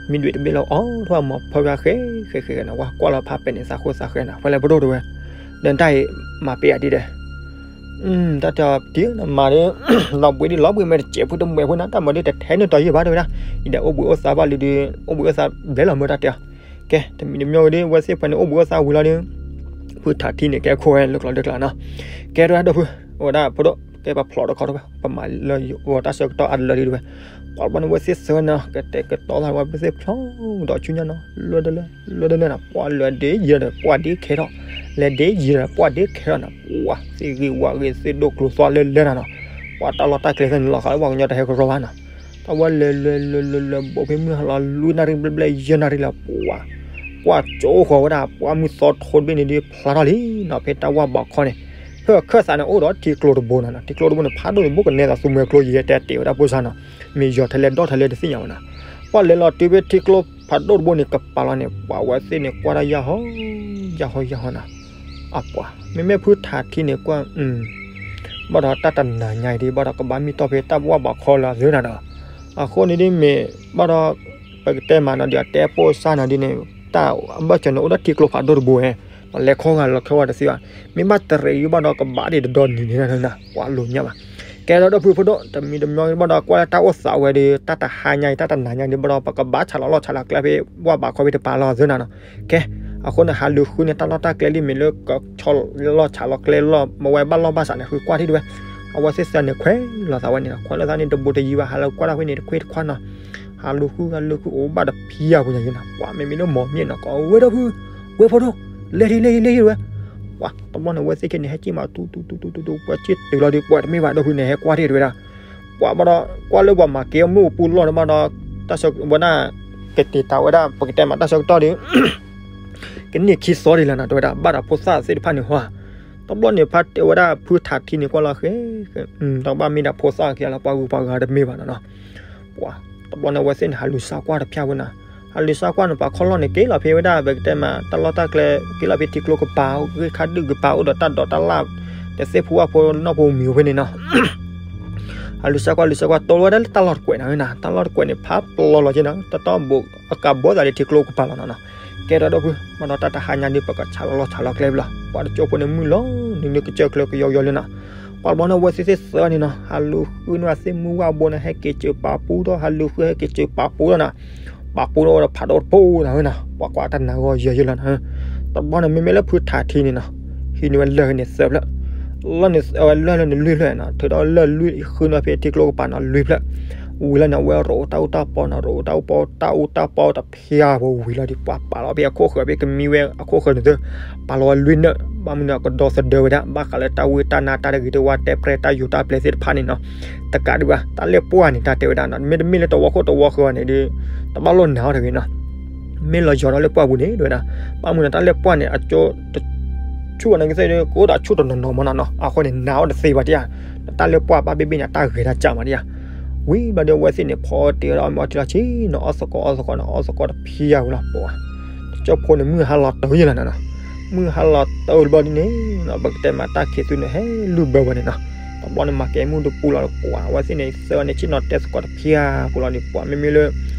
မ့ၢ်ဒွဲၣ်တဘ့ၣ်လၢအီၣ်ထီၣ်မၤဖၢဖျါဃဲဃဲဃဲနီၤ, ဝဲကွၢ်လီၤဖးပဲာ်န့ၣ် သးဃိသးဃဲနီၤ, ဖဲလဲၣ်ပဒိၣ်တဲဝဲ ဒီးတၢ်အံၤမၤပ့ၤအဒ်ဒီး တၢ်တဲအီၤတ့ၢ်နီၤ မၤဒီး လီၤဘှံးဒ်လီၤဘှံးမ့ၢ်တစဲးဖိတမှဲးဖိနီၤ, တၢ်မၤဒ်တထဲန့ၣ်တီၤယံာ်ဘၣ်တဲဝဲဒၣ်, အံၤဒီးအိၣ်ဘှံးအိၣ်သါဘၣ်လံဒီး အိၣ်ဘှံးအိၣ်သါဘျဲၣ်လီၤမ့ၢ်တၢ်တဲအီၤ. ကဲ တမံၤတမံၤဒီး အဝဲသ့ၣ်ဖဲန့ၣ် အိၣ်ဘှံးအိၣ်သါဝံၤလီၤဒီး ဖုထးထံန့ၣ် ကဲခိၣ်ဝဲလၢကျိၤလၢကျါနီၤ, ကဲတဝဲဒၣ်ဒီပုၢ် အဝဲဒၣ်ဖိဒိၣ် ကဲပဖျိးတခီတဝဲ ပမၤလၢယဂီၢ်တၢ်ဆၢကတီၢ်အါတလၢဒ်တဝဲ, ပှၤဘျီန့ၣ်ဝဲသ့ၣ်သၢနီၤ ကတဲာ်ကတီၤသးဝဲပသ့ၣ်ဖျိးဒီးဆူညါနီၤ, လၢတလၢ လၢတလၢနီၤ, ပှၤလဲၤဒ့ယဲဒီး ပှၤဒ့ခဲထီၣ်, လဲၤဒ့ယဲဒီး ပှၤဒ့ခဲထီၣ်နီၤ, ပှၤသ့ၣ်ဂ့ၤဝၤဂ့ၤ သ့ၣ်ဒိၣ်ကျိၤသွါလၢလဲၤနီၤနီၤ, ပှၤတၢ်လီၢ်တၢ်ကျဲသ့ၣ်န့ၣ် လီၤဃာ်လၢပှၤကညီတဟဲကရီဘၣ်နီၤ. တၢ်ဝဲလဲၤလဲၤလဲၤလဲၤလဲၤ ဘိးဖဲမုၢ်ဟါလီၤ လွံၢ်နၣ်ရံၣ်ဘျဲၣ်ဘျဲၣ်ယဲၢ်နၣ်ရံၣ်လၢပှၤ ကွၢ်ကၠိဃီၤဝဲဒၣ် ပှၢ်မုၢ်သီထိတဘ့ၣ်န့ၣ်ဒ်ဖျါထီၣ်လံနီၤ, ဖဲတၢ်ဝၢ်ဘးခီန့ၣ် ဖဲအခၢၣ်သးန့ၣ် အိၣ်ဒီးထံကျိတဘိနီၤ, ထံကျိတဘိန့ၣ် ဖးဒိၣ်တဘိကနဲသးသူမှဲကျိယဲၢ်တဲတ့ၢ်ဝဲဒၣ်ဖိစါနီၤ, မ့ၢ်ယီၤထဲလဲၣ်ဒီၣ်ထဲလဲၣ်တသ့ၣ်ညါဝဲနီၤ. ပှၢ်လဲၤလီၤတုၤဖဲထံကျိဖးဒိၣ်တဘိန့ၣ် ကပၤလီၤန့ၣ် ပှၤဝဲသ့ၣ်န့ၣ် ကွၢ်တၢ်ယၢ်ဟီ ယၢ်ဟီယၢ်ဟီနီၤ, အပှၤ မ့မ့ၢ်ဖုထးထံန့ၣ်ကွၢ် ဘၣ်ဒီးတၢ်တနၤညါအံၤဒ် ဘၣ်ဒီးကဘၣ်မ့ၢ်တီၢ်ဖဲတၢ်ဝၢ်ဘးခီလၢအသ့နီၤဒီး, အဃိန့ၣ်ဒ်မ့ၢ် ဘၣ်ဒီး ပကတဲမးနီၤဒီး တဲပိာ်စၢ်နီၤဒ်န့ၣ် တၢ်အဘၢၣ်စၢၤန့ၣ် အိၣ်ဒီးထံကျိဖးဒိၣ်တဘိဧဲ, ဒီးလဲၤခီဂာ်လီၤခီဝဲတသ့ဘၣ်, မ့ၢ်ဘၣ်တရံးယုဘၣ်ဒီးကဘၣ်ဒံးတဒီနံၤန့ၣ်နီၤ, ပှၤလိာ်ညါဘၣ်. ကဲဒီးဒီပုၢ်ဖိဒိၣ် တမံၤတမံၤဘၣ်ဒီး ကွၢ်လၢတၢ်အိၣ်သးဝဲဒီး တၢ်တဟါညါအံၤ တၢ်တနၤညါဒ် ဘၣ်ဒီးပကဘၣ်ဆးလီၤလီၢ်ဆးလီၤကျဲဖဲ ဝၢ်ဘးခီဖဲတပၤလီၤသ့နီၤနီၤ. ကဲ အဃိန့ၣ် ဟးလူၤဃုန့ၢ်တၢ်လီၢ်တၢ်ကျဲလံ မ့ၢ်လၢကဆီလီၢ်ဆးလီၤကျဲလီၢ် မ့ၢ်ဝဲဘၣ်လီၢ်ဘၣ်စးန့ၣ် ဃုကွၢ်ထံၣ်တဝဲ, အဝဲသ့ၣ်သၢန့ၣ် ခွဲးလိာ်သးဝဲန့ၣ်နီၤ, ခွဲးလိာ်သးန့ၣ် တဘူးတယံၤဘၣ် ဟးလၢကွၢ်တၢ်ဖဲန့ၣ် တခွ့တခွါနီၤ, ဟးလူၤဃု ဟးလူၤဃု အိၣ်ဘၣ်တဖံးယၤပူၤညါယဲနီၤ, ပှၤမ့မ့ၢ်လၢမီၤမ့ၣ်နီၤ ကိးဝဲဒီပုၢ် ဝဲဖိဒိၣ် လဲၤထံၣ်လဲၤထံၣ်လဲၤထံၣ်တဝဲ, ပှၤတဘျီန့ၣ် အဝဲသ့ၣ်ခဲန့ၣ် ဟဲက့ၤမး တူတူတူတူတူ ပှၤက့ၤတုၤလီၤဒီး ပှၤတမ့ၢ်ဘၣ်ဒီပုၢ်န့ၣ် ဟဲကွၢ်ထံၣ်တဝဲဒၣ် ပှၤဘၣ်ဒီး ကွၢ်လၢပှၤမၤက့ၤအီၣ်မုၢ်အပူၤလီၢ်န့ၣ်ဘၣ်ဒီး တၢ်ဆၢဝဲဒၣ် ကတ့ၤတၢ်ဝဲဒၣ် ပကတဲမးတၢ်ဆၢကတီၢ်ဒီး ကန့ၢ်ခံသီဒ်လဲၣ်နီၤ တဲဝဲဒၣ် ဘၣ်ဒီးဖိသၣ်သ့ၣ်တဖၣ်န့ၣ်ဟီ, တဘျီန့ၣ် ဖါတဲဝဲဒၣ်ဖုထးထံန့ၣ် ကွၢ်လီၤဃဲ တဘၣ်မ့ၢ်ဒၣ်ဖိသၣ်ခံဂၤလၢပှၤဂုၤပှၤဂၤတမ့ၢ်ဘၣ်နီၤနီၤ, ပှၤ တဘျီန့ၣ် အဝဲသ့ၣ်န့ၣ် ဟးလူၤစါကွၢ်တဖၣ်ဝဲနီၤ, ဟးလူၤစါကွၢ်န့ၣ် ပှၤခီၣ်လီၢ်န့ၣ် က့ၤလီၤဖဲဝဲဒၣ် ပကတဲမး တၢ်လီၢ်တၢ်ကျဲ က့ၤလီၤဖဲထံကျိကပၤ ဂ့ၢ်ခါဒုၣ်ကပၤ အိၣ်ဒီးတၢ်ဒိးတၢ်လၣ် တသ့ၣ်ဖိဝၣ်ဖိနီၢ်ဖိမံၤဖိဖဲန့ၣ်နီၤ ဟးလူၤဆါကွၢ်လူၤဆါကွၢ် တိၢ်ဝဲဒၣ်လၢတၢ်လီၢ်တကွဲးနီၤနီၤ, တၢ်လီၢ်တကွဲးန့ၣ် ဖးပျီလီၤက့နီၤ, တတီဘိးအကးဘီသးလၢထံကျိကပၤလီၤနီၤနီၤ. ကဲဒီးဒီပုၢ် ဘၣ်ဒီးတၢ်တဟါညါဒ် ပကဆးလီၤလီၤဆးလီၤကျဲဘျီ, ပှၤတကၠိဖိန့ၣ်မုၢ်လီၤနုာ်နုာ် ကစၢၢ်ချၢကယီကယီလၢနီၤ. ပှၤတဘျီန့ၣ် အဝဲသ့ၣ်သ့ၣ်သၢန့ၣ်နီၤ ဟးလူၤဃုန့ၢ်အသ့ၣ်မုၢ်ဝၣ်ဘိန့ၣ် ဟဲက့ၤစၢၤပာ်ပူထီၣ်, ဟးလူၤဃုဟဲက့ၤစၢၤပာ်ပူထီၣ်နီၤ. ပာ်ပူထီၣ်ဝဲဒီးဖးဒိၣ်တဖိသးဝဲနီၤ, ပှၤကွၢ်တၢ်နးဂီၤယၢၤယၢၤလီၤနီၤ. တဘျီန့ၣ် မ့မ့ၢ်လၢဖုထးထံန့ၣ်နီၤ, ဟံးန့ၢ်ဝဲလၢၢ်န့ၣ်သၢဖျၢၣ်, လၢၢ်န့ၣ်ဝဲလၢၢ်လၢန့ၣ်လွံၢ်ဖျၢၣ်နီၤ, ထုးဒီးလၢၢ်လွံၢ်ဃုန့ၢ်ဖဲထံကျိကပၤနီၤ လွံၢ်ဖျၢၣ်. ဝံၤလီၤန့ၣ် အဝဲရိးတၢ်အူတၢ်ပီနီၤ, ရိးတၢ်အူတၢ်ပီတဖျၢၣ်ဖိဝံၤလီၤဒီး ပှၤပာ်လီၤဖဲအခိၣ်ဃၢၤ ဖဲကမံဝဲအခိၣ်ဃၢၤန့ၣ်သၢ, ပာ်လီၤဝဲလွံၢ်နၢၣ်, ဘၣ်မနုၤအကဒီသဒၢဝဲဒၣ် ဘၣ်ဃးလၢတၢ်ဝ့ၢ်တၢ်နါ တၢ်တဂ့ၤတဝါ တဲပြဲၢ် တၢ်ယိၤတၢ်ပျဲသ့ၣ်တဖၣ်န့ၣ်နီၤ. တကးဒံးဘၣ် တၢ်လၢပှၢ်န့ၣ် တၢ်တဲဝဲဒၣ်နီၤ, မ့တမ့ၢ်လၢတဝီခိၣ်တဝီဃၢၤန့ၣ်ဒီး တဘၣ်လိၣ်နၤအီၤတဂ့ၤနီၤ. မ့ၢ်လီၤယီၤဒီးလၢပှၢ်ပူၤန့ၣ် တဲဝဲဒၣ်, ဘၣ်မနုၤတၢ်လၢပှၢ်န့ၣ် အကၠိတဆူၣ်အနကသ့ၣ်ဒီး ကအိၣ်ဒီးဆူၣ်တနီၤနီၤမနီၤနီၤ, အဃိန့ၣ် နၤအီၤတသ့ဘၣ်တယၢ်. တၢ်လၢပှၢ်ဘၣ်ဘ့ၣ်ဘ့ၣ်န့ၣ် တၢ်ဂဲၤတၢ်စၢ်မးတယၢ်. ဝံၤဘျီဒီး အဝဲသ့ၣ်န့ၣ် ဖီအီၣ်တ့ၢ်ဒီး အီၣ်မ့ၤအီထံလီၤဆ့နီၤ, အီၣ်သကိးအီၣ်သကိးနီၤ, အီၣ်သကိးတဖျၢၣ်ဝံၤလီၤ ပှၤ တကၠိဖိန့ၣ် မုၢ်ဟါလီၤတၢ်ယဲလီၤနီၤနီၤ. မုၢ်ဟါလီၤတၢ်ဘျီဒ်န့ၣ်နီၤ, ပကတဲမးတၢ်ခံးသူန့ၣ် ဟဲလူၢ်ဘၢဝဲန့ၣ်နီၤ. တဘျီန့ၣ် မၤကဲမုၢ်တပူၤလီၤဒီး ပှၤအဝဲသ့ၣ်န့ၣ် သၢဝဲန့ၣ် ဆ့ၣ်နီၤတဲသကိးတဖျၢၣ်ပူၤလီၤဒီး ပှၤမ့မ့ၢ်လၢ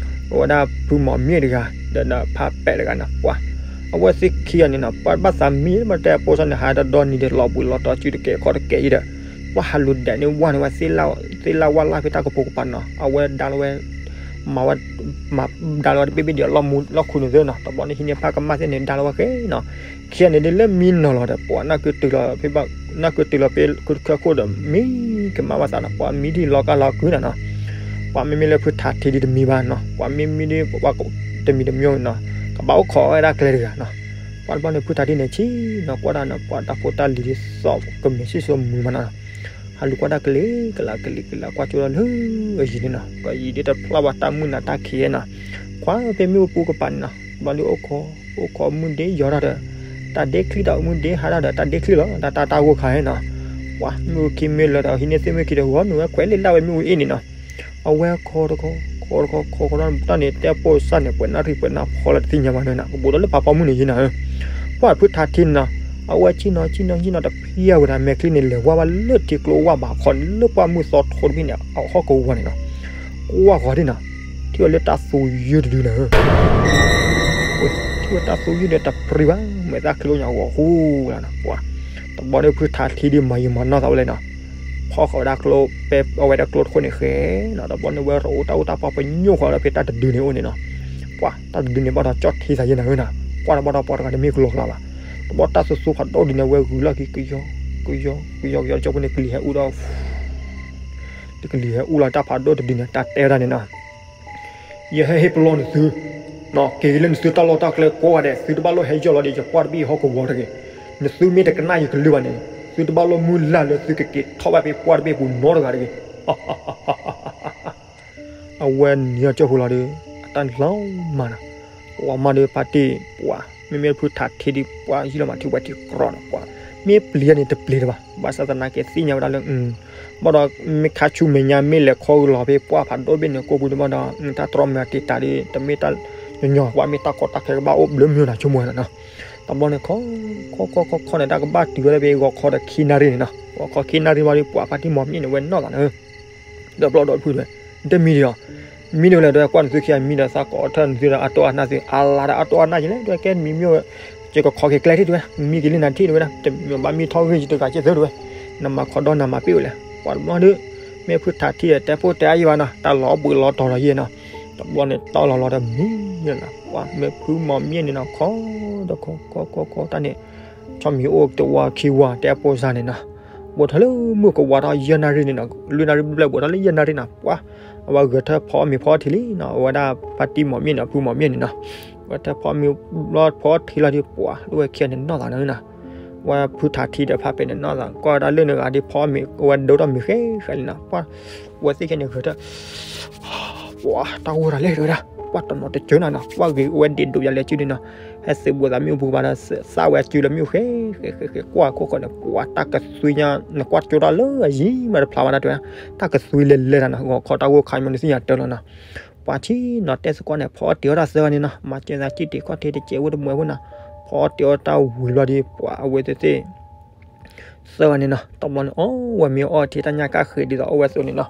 အဝဲဒၣ်ဖုမီၤမ့ၢ်တဂၤ ဒီးဖးပဲာ်တဂၤနီၤ ပှၤ အဝဲသ့ၣ်ခံဂၤန့ၣ်နီၤ ပှၤဘၣ်သးမံ မ့ၢ်တဲအပိစၢ်န့ၣ် ဟးတဒီနံၤဒီး လီၤဘှံးလီၤတီၤစုတကဲးခီၣ်တကဲးအံၤဒီး ပှၤဟးလူၤဒဲးန့ၢ်ဝၣ်န့ၣ်ဝဲ သ့ၣ်လၣ်ဝၣ်လၢ်ဖဲတၢ်ကပိာ်ကပၤနီၤ အဝဲဒါလီၤဝဲ မၤဝဲ မၤဒါလီၤဝဲတဘ့ၣ်ဘ့ၣ်ဒီး လီၢ်မူလီၢ်ခူန့ၣ်သ့နီၤ တဘျီန့ၣ် ဟံးန့ၢ်ဖးကမၣ်သ့ၣ်န့ၣ် ဒါလီၤဝဲဃဲနီၤ ခံဂၤန့ၣ်ဒ်လၢ မံနီၤလီၤဒီး ပှၤနၢ်ကတုၤလီၤဖဲ နၢ်ကတုၤလီၤဖဲ ခုတခၢခိၣ်ဒီး မံကမၣ်ဝဲသးနီၤ ပှၤမံဒ်လီၤကါလီၤကုနီၤနီၤ ပှၤမ့မ့ၢ်လၢဖုထးထံဒ်တမံဘၣ်နီၤ ပှၤမ့မ့ၢ်ဒ် ပှၤတမံၤတမံၤနီၤ ကဘၣ်အိၣ်ခိးဝဲဒၣ်ကျဲတဂၤနီၤ ပှၤတဘျီန့ၣ် ဖုထးထံန့ၣ် ဆ့ၣ်နီၤကွၢ်တၢ်နီၤ ပှၤတၢ်ဖိတၢ်လံၤဒ်သိးကမဲာ်ဆံၣ်စိမုာ်မးနီၤ ဟးလူၤကွၢ်တၢ်ကလဲၤကလးကလံၤကလး ကွၢ်ကၠိဒီးလၢအယံၤန့ၣ်နီၤ ကယံၤဒ်တဖျါဘၣ်တၢ်မုၢ်နၤတၢ်ခံးနီၤ ကွၢ်ဖဲမ့ၣ်အူပူၤကပၤန့ၣ်နီၤ ဘျီဒ်အိၣ်ခိး အိၣ်ခိးမုၢ်ဒ့ယီၤထီၣ်ဒီး တၢ်ဒ့ချံဒီးမုၢ်ဒ့ဟးထီၣ်ဒီး တၢ်ဒ့ချံလီၤ တၢ်တၢ်တၢ်ဂိၢ်ခါနီၤ ပှၤမ့ၣ်အူခံမ့ၢ်လၢာ်ဒီး ဟံးန့ၢ်သ့ၣ်မ့ၢ်ခံဒီး ဂီၤနုာ်ဝဲခွဲးလ့ၣ်လၢ်ဝဲမ့ၣ်အူအ့ၣ်န့ၣ်နီၤ အဝဲခိးတခီ ခိးတခီ ခိးတခီ တၢ်န့ၣ် တဲပိာ်စၢ်န့ၣ် ပှဲၤနၣ်ရံၣ်ပှဲၤနၣ်ဖီလၢတသ့ၣ်ညါဘၣ်န့ၣ်နီၤ ကဘူးဒီးလၢဖးဖီမုၢ်န့ၣ်ယံၤနီၤ ပှၤဖုထးထံန့ၣ်နီၤ အဝဲဆ့ၣ်နီၤ ဆ့ၣ်နီၤ ဆ့ၣ်နီၤတဖျၢၣ်ဝဲဒၣ် မဲာ်ချံန့ၣ် လဲၤဝါဘၣ်လၢထံကျိဝၢ်ဘၣ်ခီန့ၣ် လၢပှၢ်မုၢ်သီထိတဘ့ၣ်န့ၣ် အဟီၣ်ကဝီၤန့ၣ်နီၤ ကွၢ်ဂီၤဒ်နီၤ ထံၣ်ဝဲလၢတၢ်သူယုၢ်တဒုလီၤ ထံၣ်ဝဲတၢ်သူယုၢ်ဒီးတပြံဘၣ် မဲာ်သၣ်ချံအိၣ်ညါဂီၤဃူလီၤနီၤ ပှၤ တဘျီန့ၣ်ဖုထးထံဒ်မၤယံာ်မၤနီၢ်သးဝဲလဲၣ်နီၤ ဖီၣ်ဃာ်ဝဲဒၣ်ကျိ ပဲအဝဲဒၣ်ကျိတခိၣ်န့ၣ်ဃဲနီၤ တဘျီန့ၣ်ဝဲရိးတၢ်အူတၢ်ပီပညိၣ်ဃီဒီးဖဲတၢ်တဒုန့ၣ်အိၣ်န့ၣ်နီၤ ပှၤတၢ်တဒုန့ၣ်ဘၣ်ဒီးကၠီၣ်ထံသးယဲနီၤဧၢနီၤ ကွၢ်တဘၣ်ဒီးပှၤတဂၤတမ့ၢ်ကလီၤကျါဘၣ် တဘျီတၢ်သူသူဖးဒိၣ်ဒုန့ၣ် ဝဲဂုာ်လီၢ်ခံကယီ ကယီ ကယီ ကယီ တကၠိဖိန့ၣ် ကလံၤဟဲအူဒီး တကလံၤဟဲအူလီၤတၢ်ဖးဒိၣ်တဒုန့ၣ် တၢ်တဲဝဲဒၣ်န့ၣ်နီၤ ယဟဲဟ့ၣ်ပလီၢ်နသု က့ၤလၢနသုတၢ်လီၢ်တၢ်ကျဲကိးဂၤဒဲး သုတဘၣ်လိၣ်ဟဲယီၢ်လီၤဒီး ယပှၢ်တဘ့ၣ်ဟီၣ်ကဝီၤတဂ့ၤ. နသုမ့ၢ်တကနၣ်ယကလုၢ်ဘၣ်န့ၣ် သုတဘၣ်လိၣ်မုၢ်လၢ်လၢသုကက့ၤထီၣ်ဘၣ်ဖဲပှၢ်တဘ့ၣ်ပူၤနီတဂၤတဂ့ၤ. အဝဲနံၤအကၠိဖိလီၤဒီး အတၢ်လီၤမၢ်နီၤ, ပှၤမၤဒီးဖါတံၢ်ပှၤ မ့မ့ၢ်ဖုထးထံဒီးပှၤ ယံာ်လီၤမးထံဝဲထံကြီဒီးပှၤ မ့ၢ်ပျံၤန့ၣ် တပျံၤတဘၣ်, ဘၣ်ဆၣ်သနာ်က့သ့ၣ်ညါဝဲဒၣ်လၢ ဘၣ်ဒီးမ့ၢ်ခါဆူမဲာ်ညါ မ့ၢ်လဲၤခီဂုာ်လီၤဖဲပှၢ်ဖးဒိၣ်ဘ့ၣ်န့ၣ် ကိးပူၤန့ၣ်ဘၣ်ဒီး တၢ်တြီမုၢ်အတံာ်တာ်ဒီး တမ့ၢ်တၢ်ညီညီ ပှၤမ့ၢ်တၢ်ကီတၢ်ခဲကဘၣ်အိၣ်ဘျၢမုၢ်နၤဆိကမိၣ်ဝဲလီၤနီၤ. တဘျီန့ၣ် ခီ ခီ ခီ ခီ ခီန့ၣ် တၢ်ကဘၣ်တုၤဝဲဒၣ်ဖဲဂီၤခီဒီးခံနၣ်ရံၣ်န့ၣ်နီၤ, ဂီၤခီခံနၣ်ရံၣ်ဘၣ်ဒီး ပှၤဖါတံၢ်မီၤမ့ၣ်န့ၣ် ဝဲနီၢ်သးန့ၣ် ဒီးဘျီဒီးဖုတဝဲ တမံၤဒီး မံဒ်ဝဲလဲၣ် ဒီးကွၢ်နသုခံဂၤမံဒီး သးကိးထီၣ်နသုဒီး အတိၢ်အနၢ်သ့ၣ် အလါဒီး အတိၢ်အနၢ်ယလဲၣ် တဝဲကဲမံမ့ၢ်ဝဲ ယကခီက့ၤကျဲထံၣ်တဝဲဒၣ် မံက့ၤလံနၤထံၣ်တဝဲဒၣ် တမံၤဘၣ်မံထီၣ်ဂ့ၢ်ယတဂၤကဲသၢတဝဲ နမၤခီဒီးနမၤပ့ၣ်ဝဲလဲၣ် ပှၤတဘျီဒီး မ့ၢ်ဖုထးထံဒီး တဲဖိတဲအါယံာ်ဘၣ်နီၤ တၢ်လီၤဘှံးလီၤတီၤလီၤယဲၢ်နီၤ, တဘျီန့ၣ် တၢ်လီၤလီၤဒီးမံနီၤ ပှၤမ့ၢ်ဖုမီၤမ့ၣ်န့ၣ်နီၤ ခီဒီးခီ ခီ ခီ ခီ တၢ်န့ၣ် ဆီမံၤအိၣ်တဝီခံဝီ တဲအပိၢ်စၢ်န့ၣ်နီၤ, ဘူးထီၣ်လၢမုၢ်ကဝါထီၣ်ယဲၢ်နၣ်ရံၣ်န့ၣ်နီၤ, လွံၢ်နၣ်ရံၣ်ဘျဲၣ်ဘူးထီၣ်လၢယဲၢ်နၣ်ရံၣ်နီၤ, ပှၤ အဝဲဂဲၤထၢၣ်ဖီအီၣ်မ့ၤဖီအီၣ်ထံလံနီၤ, အဝဲဒၣ်ဖါတံၢ်မီၤမ့ၣ်နီၤ ဖုမီၤမ့ၣ်န့ၣ်နီၤ, ဂဲၤထၢၣ်ဖီအီၣ်မ့ၤဘျီဖီအီၣ်ထံလီၤဒီး ပှၤ လၢဝဲခံဂၤန့ၣ်နီၢ်သးန့ၣ်နီၤ, ဝဲဖုထးထံဒီးဖါပဲာ်န့ၣ်နီၢ်သး ကွၢ်ဝဲဒၣ်လၢနဂၤဒီးဖီအီၣ်မ့ၤ အဝဲဒိၣ်ထီၣ်မ့ၤဃဲဃဲလံနီၤ, ပှၤ ဝဲသ့ၣ်ခံဂၤန့ၣ်ဂဲၤထၢၣ် ပှၤတၢ်ဂိၢ်တၢ်လဲၣ်တဝဲဒၣ် ပှၤတနီၤတစၢၤနၤနီၤ ပှၤဂ့ၤဝဲဒ့ဒိးယၤလဲၤစုန့ၣ်နီၤ, ဟဲသုးဘူးသးမ့ၣ်အူပူၤကဘၣ်ဒီး သးဝဲအစုလၢမ့ၣ်အူဃဲဃဲဃဲ ကွၢ်ခိၣ်ဃီန့ၣ် ပှၤတၢ်ကသွံညါ နကွၢ်ကၠိတၢ်လၢအယံၤမးတဖျါဘၣ်ဒၣ်တဝဲဒၣ်, တၢ်ကသွံလဲၤလဲၤတၢ်နီၤ ဂီၤခီတၢ်ဂိၢ်ခါမ့ၢ်နသ့ၣ်ညါတၢ်လီၤနီၤ, ပှၤဆံနီၤတဲသကိးန့ၣ် ဖီအီၣ်တ့ၢ်အီၣ်တၢ်သၢဂၤန့ၣ်နီၤ မၤစၢၤသးစံၣ်တ့ၢ်ခီၣ်ထံးတစဲးဝဲတမှဲးဖိနီၤ, ဖီအီၣ်တ့ၢ်အီၣ်တၢ်ဝံၤဘျီဒီး ပှၤအဝဲသ့ၣ်သ့ၣ် သၢဂၤန့ၣ်နီၤ, တဘျီန့ၣ် အီၣ်ဝဲမ့ၤအီထံတၢ်ညၣ်ကၣ်ဃ့ဒ်သိးအီၣ်ဝဲအသိးန့ၣ်နီၤ,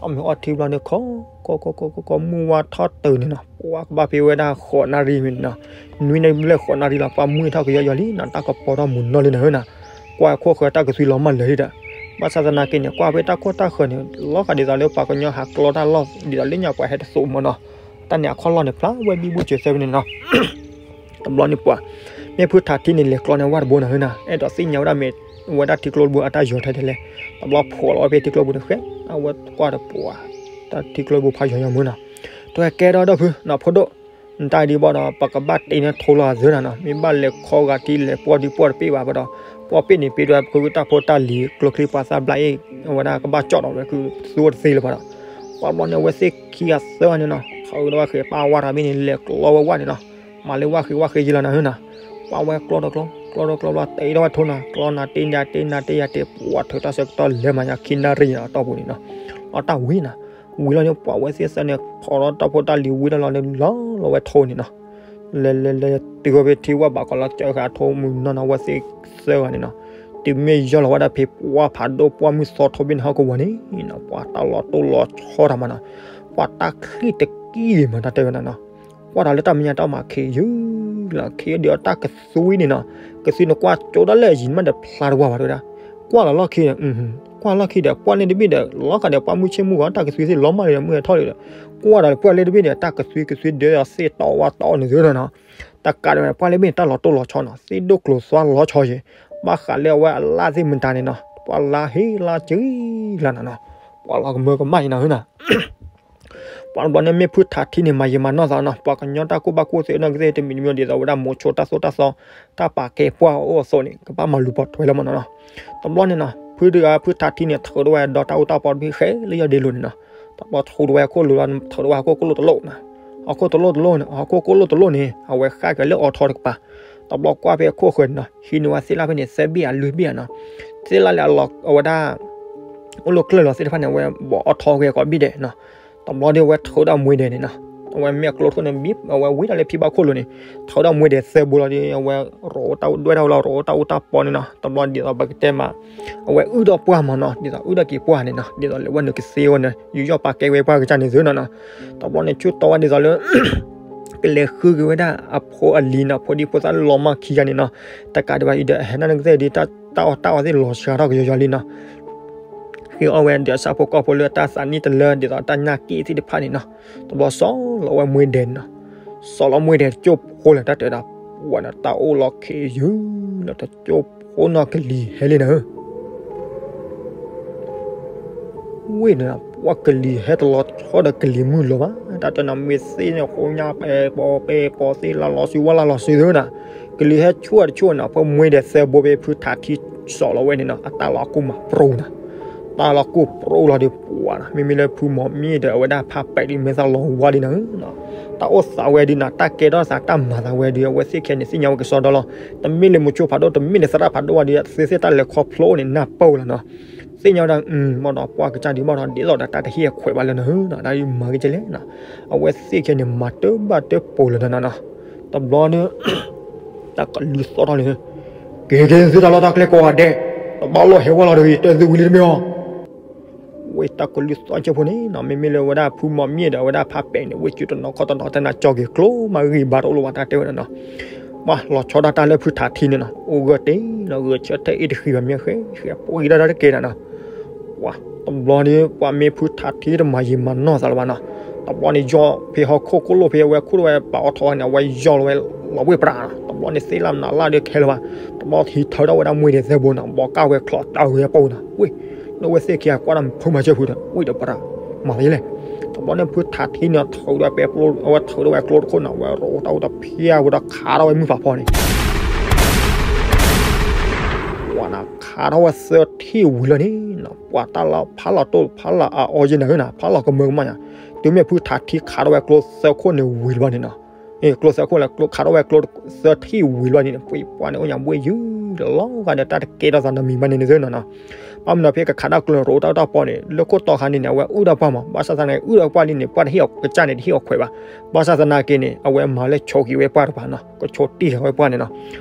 အီၣ်မ့ၤအီထံဘျီန့ၣ် ခီ ခီ ခီ ခီ ခီ မုၢ်ဝါထီၣ်တုၤန့ၣ်နီၤ, ပှၤကဘၣ်ဖဲဝဲဒၣ်ဃိးနၣ်ရံၣ်မ့ၢ်န့ၣ်နီၤ, နွံနၣ်ရံၣ်ဘျဲၣ်ဃိးနၣ်ရံၣ်လီၤ ပှၤမုၢ်ထီၣ်ကယီယီလံနီၤ, တၢ်ကပီၤထီၣ်မုာ်နီၢ်လံနၤဧၢနီၤ, ကွၢ်ခိၣ်ဃၢၤတၢ်ကသွံလီၤမၢ်လၢာ်လံဒီး, ဘၣ်ဆၣ်သနာ်က့န့ၣ် ကွၢ်ဖဲတၢ်ခိၣ်တၢ်ဃၢၤန့ၣ် လီၤဂာ်ဒ်သိးလၢပှၤကညီဟးကျီတၢ်လီၢ် ဒ်သိးလၢညါပှၤဟဲတသိးမၢ်နီၤ, တၢ်န့ၣ်အခီၣ်လီၢ်န့ၣ် ဖျါဝဲဘံဘူစၢၤသၢဖဲန့ၣ်နီၤ တဘျီန့ၣ်ပှၤ မ့ၢ်ဖုထးထံန့ၣ် လဲၤကျီန့ၢ်ဝၣ်တဘိနၤဧၢနီၤ, အဲၣ်ဒိးသ့ၣ်ညါဝဲဒၣ်မ့ၢ် ဝဲဒၣ်ထံကျိတဘိအတၢ်ယီၤထဲဒ်လဲၣ်, တဘျီဖှိးလီၤဝဲဖဲထံကျိတဘိန့ၣ်ဃဲ, အဝဲကွၢ်တပှၤ တၢ်ထံကျိတဘိဖးယီၤယီၤမၢ်နီၤ, တဝဲကဲဒီးဒီပုၢ်နီၤ ဖိဒိၣ်, နတၢ်ဒ်ဘၣ်ဒီး ပကဘၣ်တ့န့ၢ်ထိလီၤအသၢနၤနီၤ, မ့ၢ်ဘၣ်လဲၤခီဂာ်ထံလဲၤပှီၢ်ဒ်ပှီၢ်တပ့ၢ်ဘၣ်ဘၣ်ဒီး, ပှီၢ်ပ့ၢ်န့ၣ်ပ့ၤဒွဲၣ်ဖုတၢ်ဖိတၢ်လံၤကျိချံပှၤသၣ်ဘျါအ့ၣ်, အဝဲဒၣ်ကဘၣ်ကၠီၣ်ဒီးဝဲခုသူဝဲတသ့လၢၤဘၣ်ဒီး, ပှၤဘျီန့ၣ် အဝဲသ့ၣ်ခံဂၤသၢဂၤန့ၣ်နီၤ, ထုးဒီးဝဲဃ့ပာ်ဝါထီၣ်ဘ့ၣ်န့ၣ် လဲၤကျီဝဲဝၣ်န့ၣ်နီၤ, မၤလၢဝၣ်ဃ့ဝၣ်ဃ့ယံလီၤနၤဧၢနီၤ, ပှၤဝဲကျီတကျီ ကျီတကျီဘျီ တ့ထီၣ်ဝဲထိနၤ, ကျီနၤတ့နၤတ့ယၤတ့ ပှၤထုးတၢ်ဆၢကတီၢ်လဲၤမၤညါခံနၣ်ရံၣ်အတီၢ်ပူၤန့ၣ်နီၤ, လီၤတၢ်ဝံၤနီၤ, ဝံၤလီၤန့ၣ် ပှၤဝဲသ့ၣ်သၢန့ၣ် ဖီၣ်ဒီးတၢ်ဖိတၢ်လံၤဝံၤလီၤလီၤန့ၣ် လီၤလီၤဝဲထိန့ၣ်နီၤ လဲၤလဲၤလဲၤတုၤဝဲဖဲထံဝၣ်ဘၣ်ကီးလီၤ ကၢဃာ်ထိမုၢ်နီၢ်နီၤ ဝဲသ့ၣ်သၢဂၤန့ၣ်နီၤ, တုၤမ့ၢ်ယီၢ်လီၤဝဲဒၣ်ဖဲပှၢ်ဖးဒိၣ်ပှၢ်မုၢ်သီထီဘ့ၣ်န့ၣ် ဟီၣ်ကဝီၤန့ၣ်နီၤ ပှၤတၢ်လီၤတိၢ်လီၤဆီတၢ်မးနီၤ, ပှၤတၢ်ချံၣ်တကံၢ်မးတၢ်တဲဝဲဒၣ်နီၤ, ကွၢ်တၢ်လၢတၢ်မဲာ်ညါတၢ်မၤခ့ယုၢ်လီၤ ခ့ယုၢ်ဒီးတၢ်ကသွံန့ၣ်နီၤ, ကသွံန့ၣ်ကွၢ်ကၠိဒၣ်လဲာ်ယံၤမးဒီးဖျါတဝါဘၣ်တဲဝဲဒၣ်, ကွၢ်လီၤလီၢ်ခံဒီး ကွၢ်လီၢ်ခံဒီး ပှၢ်န့ၣ်တဘ့ၣ်ဒီး လီၤဂာ်ဒီးပှၢ်မုၢ်ဆ့ၣ်မုၢ်ဂီၤ တၢ်ကသွံသ့ၣ်လီၤမၢ်လံဒီး မုၢ်ဟဲထီၣ်လံဒီး, ကွၢ်ဒီးပှၢ်လၢတဘ့ၣ်ဒီး တၢ်ကသွံကသွံဒၢအသ့ၣ်တီဝါတီန့ၣ်သ့နီၤ, တကးဒံးဝဲပှၢ်လၢတဘ့ၣ်န့ၣ် တၢ်လီၤတိၢ်လီၤဆီနီၤ သ့ၣ်ဒိၣ်ကျိၤသွါလီၤဆီယံၤ, ဘၣ်ဃးလၢအဝဲအလၣ်သ့ၣ်မတၤန့ၣ်နီၤ ပှၢ်လါဟ့လါကံလါနၤနီၤ, ပှၤလီၤကမၢကမၣ်အံၤနၤဧၢနီၤ ပှၤတဘျီန့ၣ်မ့ၢ်ဖုထးထံန့ၣ် မၤယံာ်မၤနီၢ်သးနီၤ, ပှၤကညီတၢ်ကူၣ်ဘၣ်ကူၣ်သ့နီၢ်ကသ့ၣ်တမံၤတမံၤဒ်သိးဝဲဒၣ်မိၤဆိတၢ်သိၣ်တၢ်သီ တၢ်ပာ်ကဲပှၢ်အအိၣ်အသိးန့ၣ် ကဘၣ်မၤလူၤပိာ်ထွဲလၢမနီၤနီၤ, တဘျီန့ၣ်နီၤ ဖုတဂၤဖုထးထံန့ၣ် ထုးထီၣ်ဝဲဒီးတၢ်အိၣ်တၢ်ပီတဘ့ၣ်ဃဲလၢယီၢ်ဒ့လိၤန့ၣ်နီၤ, တဘျီထုးထီၣ်ဝဲအခိၣ်လိၤလီၤ ထုးထီၣ်ဝဲဟီၣ်ခိၣ်လိၤတလိၣ်နီၤ, ဟီၣ်ခိၣ်တလိၣ်တလိၣ်န့ၣ် ဟီၣ်ခိၣ်ကိၣ်လိၣ်တလိၣ်န့ၣ် အဝဲဃၣ်က့ၤလၢအီထီတကပၤ, တဘျီကွၢ်ဖဲအခိၣ်ဃၢၤန့ၣ်နီၤ ဟံးန့ၢ်ဝဲသ့ၣ်လၣ်ဖဲန့ၣ် သၢဘ့ၣ်အလွံၢ်ဘ့ၣ်နီၤ, သ့ၣ်လၣ်လၢအလီၤအဝဲဒၣ် အိၣ်လၢကျၢၢ်လီၤသ့ၣ်တဖၣ်န့ၣ် အဝဲဘၣ်အီထီဝဲကိးဘ့ၣ်ဒဲးနီၤ, တဘျီဒီးအဝဲထုးထီၣ်မွဲဒဲးန့ၣ်နီၤ, အဝဲမ့ၢ်အကျိတခိၣ်န့ၣ် ဘံ အဝဲဝံတၢ်လၢဖံဘၣ်ခိၣ်လိၤန့ၣ် ထုးထီၣ်မွဲဒဲးသၢဘိလီၤဒီး အဝဲရိးတၢ်ဒွဲၣ်တၢ်ဝဲလီၤ ရိးတၢ်အိၣ်တၢ်ပီန့ၣ်နီၤ, တဘျီဒ်သိးပကတဲမး အဝဲအုၣ်ဒီးပှၢ်မနီၤ ဒ်သိးအုၣ်ဒီးက့ၤပှၢ်န့ၣ်နီၤ ဒ်သိးလဲၤဝဲနုာ်ကသ့ဝဲန့ၣ် ယူးယီၣ်ပာ်ကဲဝဲပှၢ်ကစၢ်န့ၣ်သ့နီၤနီၤ, တဘျီန့ၣ်ဆူတီဝဲဒ်သိးလၢ ကလဲၤဃုက့ၤဝဲဒၣ်အဖိအလံၤနီၤ ဖိဒံဖိသၣ်လီၤမၢ်ခံဂၤန့ၣ်နီၤ, တကးဒံးဘၣ်အံၤဒီး အဟဲနၢ်နကသ့ၣ်ဒီး တၢ်အီၣ်တၢ်အီသ့ၣ်လီၤစှၤထီၣ်ကယီယီလံနီၤ, ဃ့အီၣ်ဝဲဒီးအဆၣ်ဖိကီၢ်ဖိလၢတၢ်သးနံၣ်တလၢ ဒ်သိးတၢ်ညၣ်က့ၣ်သ့ၣ်တဖၣ်န့ၣ်နီၤ, တဘျီစီၤလီၤဝဲမွဲဒဲးန့ၣ်နီၤ, စီၤလီၤမွဲဒဲးတကၠိၢ်ဖိလၢတၢ်တဲဒၣ် ပှၤန့ၣ်တၢ်အိၣ်လီၤခ့ယုၢ်လီၤ တကၠိၢ်ဖိနီၢ်ကလံၤဟဲလံနၤဧၢ ဝ့ၢ်န့ၣ် ပှၤကလံၤဟဲတလီၤဆီဒီးကလံၤမုၢ်လီၤဘၣ်, တၢ်တဲနၤမ့ၢ်သ့ၣ်န့ၣ် ဃိညါပဲာ်ပီၤပဲာ်ပီၤသ့ၣ်လၢလီၤစုဝါလၢလီၤစုသ့ၣ်နီၤ, ကလံၤဟဲဆူၣ်တဆူၣ်နီၤ, ဖဲမွဲဒဲးသၢဘိဖဲဖုထးထံစီၤလီၤဝဲန့ၣ်နီၤ အတၢ်လီၤကူၣ်မၤပြူၤနၤ, တၢ်လီၤကူၣ်ပြူၤလီၤဒီးပှၤနီၤ, မ့မ့ၢ်လၢဖုမီၤမံၣ်ဒီးအဝဲဒၣ်ဖးပဲာ်ဒ်မဲာ်သၣ်လီၤဝါဒ်နၤဧၢ တၢ်အိၣ်သးဝဲဒ်နၤ တၢ်ကဲထီၣ်သးတၢ်မၤသးဝဲဒီး အဝဲသ့ၣ်ခဲန့ၣ် သ့ၣ်ညါဝဲကစီဒီလီၤ, တမ့ၢ်လၢမိၤဆိဖးဒိၣ် တမ့ၢ်လၢသရၣ်ဖးဒိၣ်ဝဲဒီး သ့ၣ်သ့ၣ်တၢ်လဲၤခီဖျိန့ၣ် နၢ်ပၢၢ်ဝဲလီၤနီၤ, သ့ၣ်ညါဝဲဒၣ် ဘၣ်ဒီးပှၤကစၢ်ဒံးဘၣ်ဒီး ဒ်သိးဒီးတၢ်တဟ့ၣ်အခွဲးဘၣ်လၢနၤဧၢနီၤ, တၢ်မၤက့ၤကလဲၣ်နီၤ, အဝဲသ့ၣ်ခဲန့ၣ် မၤတၢ်ဘၣ်တၢ်ပိာ်လၢၤဒီးနၤနီၤ, တဘျီဒီး တၢ်ကလုၢ်သီၣ်ထီၣ်လံ, က့ၤက့ၤသုတၢ်လီၢ်တၢ်ကျဲကိးဂၤဒဲး, တဘၣ်လီၤဟဲဝဲလီၤဒီး တၢ်သုဝံၤလံတမ့ၢ်အီၤ ဝဲတၢ်ကလုၢ်သီၣ်ဆၢဖိန့ၣ်နီၤ မ့မ့ၢ်လၢဝဲဒၣ်ဖုမီၤမံၣ်ဒီး အဝဲဒၣ်ဖးပဲာ်န့ၣ် ဝဲစုတနီၤခီတနီၤ တၢ်နၤကၠီက့ၤကျိမးဂံၢ်ဘါတအိၣ်လၢၤဘၣ် တၢ်တဲဝဲဒၣ်နီၤ, ပှၤလီၤဆီဒၣ်တၢ်လၢဖုထးထံန့ၣ်နီၤ အိၣ်ဂၢၢ်တ့ၢ်နီၤ ဂၢၢ်ဆၢထဲအ့ၣ်တဃံးဘၣ်မ့ၢ်ဃဲ ဃဲပှၤဂံၢ်ဒၣ်တၢ်တကဲဒၣ်နီၤ ပှၤတဘျီန့ၣ် ပှၤမ့ၢ်ဖုထးထံတမၤယံာ်မၤနီၢ်သးလၢၤဘၣ်နီၤ, တဘျီန့ၣ် ယီၢ်ဖဲဟီၣ်ခိၣ်ကိၣ်လိၣ်ဖဲအဝဲခိၣ်တဝဲပာ်အီၤထီၣ်ဝဲန့ၣ် အဝဲယီၢ်လီၤဝဲလီၤဝ့ၢ်ပြးနီၤ, တဘျီန့ၣ် သ့ၣ်လၢနးလၢဒုးခဲလၢာ်ဘၣ်, တဘျီဟံးထၢထီၣ်ဝဲဒၣ်မွဲဒဲးသၢဘိနီၤ ဘီးကၢ်ဝဲချီးတၢ်ဝဲပူၤနီၤ ဝ့ၢ် လၢဝဲသ့ၣ်ခံဂၤကွၢ်တၢ်ဖုမၤစၢၤဖုဒီး ဝ့ၢ်ဒီးပြး မၤသးယလဲၣ်, တဘျီန့ၣ် ဖုထးထံန့ၣ် ထုးဒီးပဲပျိ အဝဲထုးဒီးဝဲကျိတခိၣ်နီၤ ဝဲရိးတၢ်အိၣ်တဖျါဝဲဒီးခးထီၣ်ဝဲမုၢ်ဖးဖီန့ၣ် ဝဲနၤခးထီၣ်ဝဲသၢထံၣ်ဝံၤလီၤန့ၣ်နီၤ ပှၤတၢ်လီၤဖးလီၤတိၢ်ဖးလီၤအအီယဲၢ်နၤဧၢနီၤ ဖးလီၤကမၢကမၣ်ညါ, တုၤမ့ၢ်ဖုထးထံခးထီၣ်ဝဲကျိသၢခိၣ်န့ၣ်ဝံၤလီၤဘၣ်န့ၣ်နီၤ, ကျိသၢခိၣ်လၢ ခးထီၣ်ဝဲကျိသၢထံၣ်ဝံၤလီၤဘၣ်န့ၣ် ပှၤပှၤန့ၣ်အိၣ်ညါဘှ့ၣ်ယုၢ်လီၤဂာ်ဒီးတၢ်တကဲထီၣ်သးနီတမံၤဘၣ်န့ၣ်န့ၣ်သ့နီၤနီၤ, ဘၣ်မနုၤဖဲကခးတၢ်ကျိန့ၣ် ရိးတၢ်အိၣ်တၢ်ပီန့ၣ် လၢခိၣ်တီခါန့ၣ်န့ၣ် အဝဲအုၣ်တၢ်ပှၢ်မး ဘၣ်ဆၣ်သနာ်က့ အုၣ်တၢ်ပှၢ်လံန့ၣ် ပှၢ်တဟ့ၣ်အီၤကစၢ်န့ၣ် တဟ့ၣ်အီၤခွဲးဘၣ်, ဘၣ်ဆၣ်သနာ်က့န့ၣ် အဝဲမၤလၢဆိးက့ၤဝဲပှၢ်တပၤနီၤ ကဆိးတံၢ်ဃာ်ဝဲပှၢ်န့ၣ်နီၤ,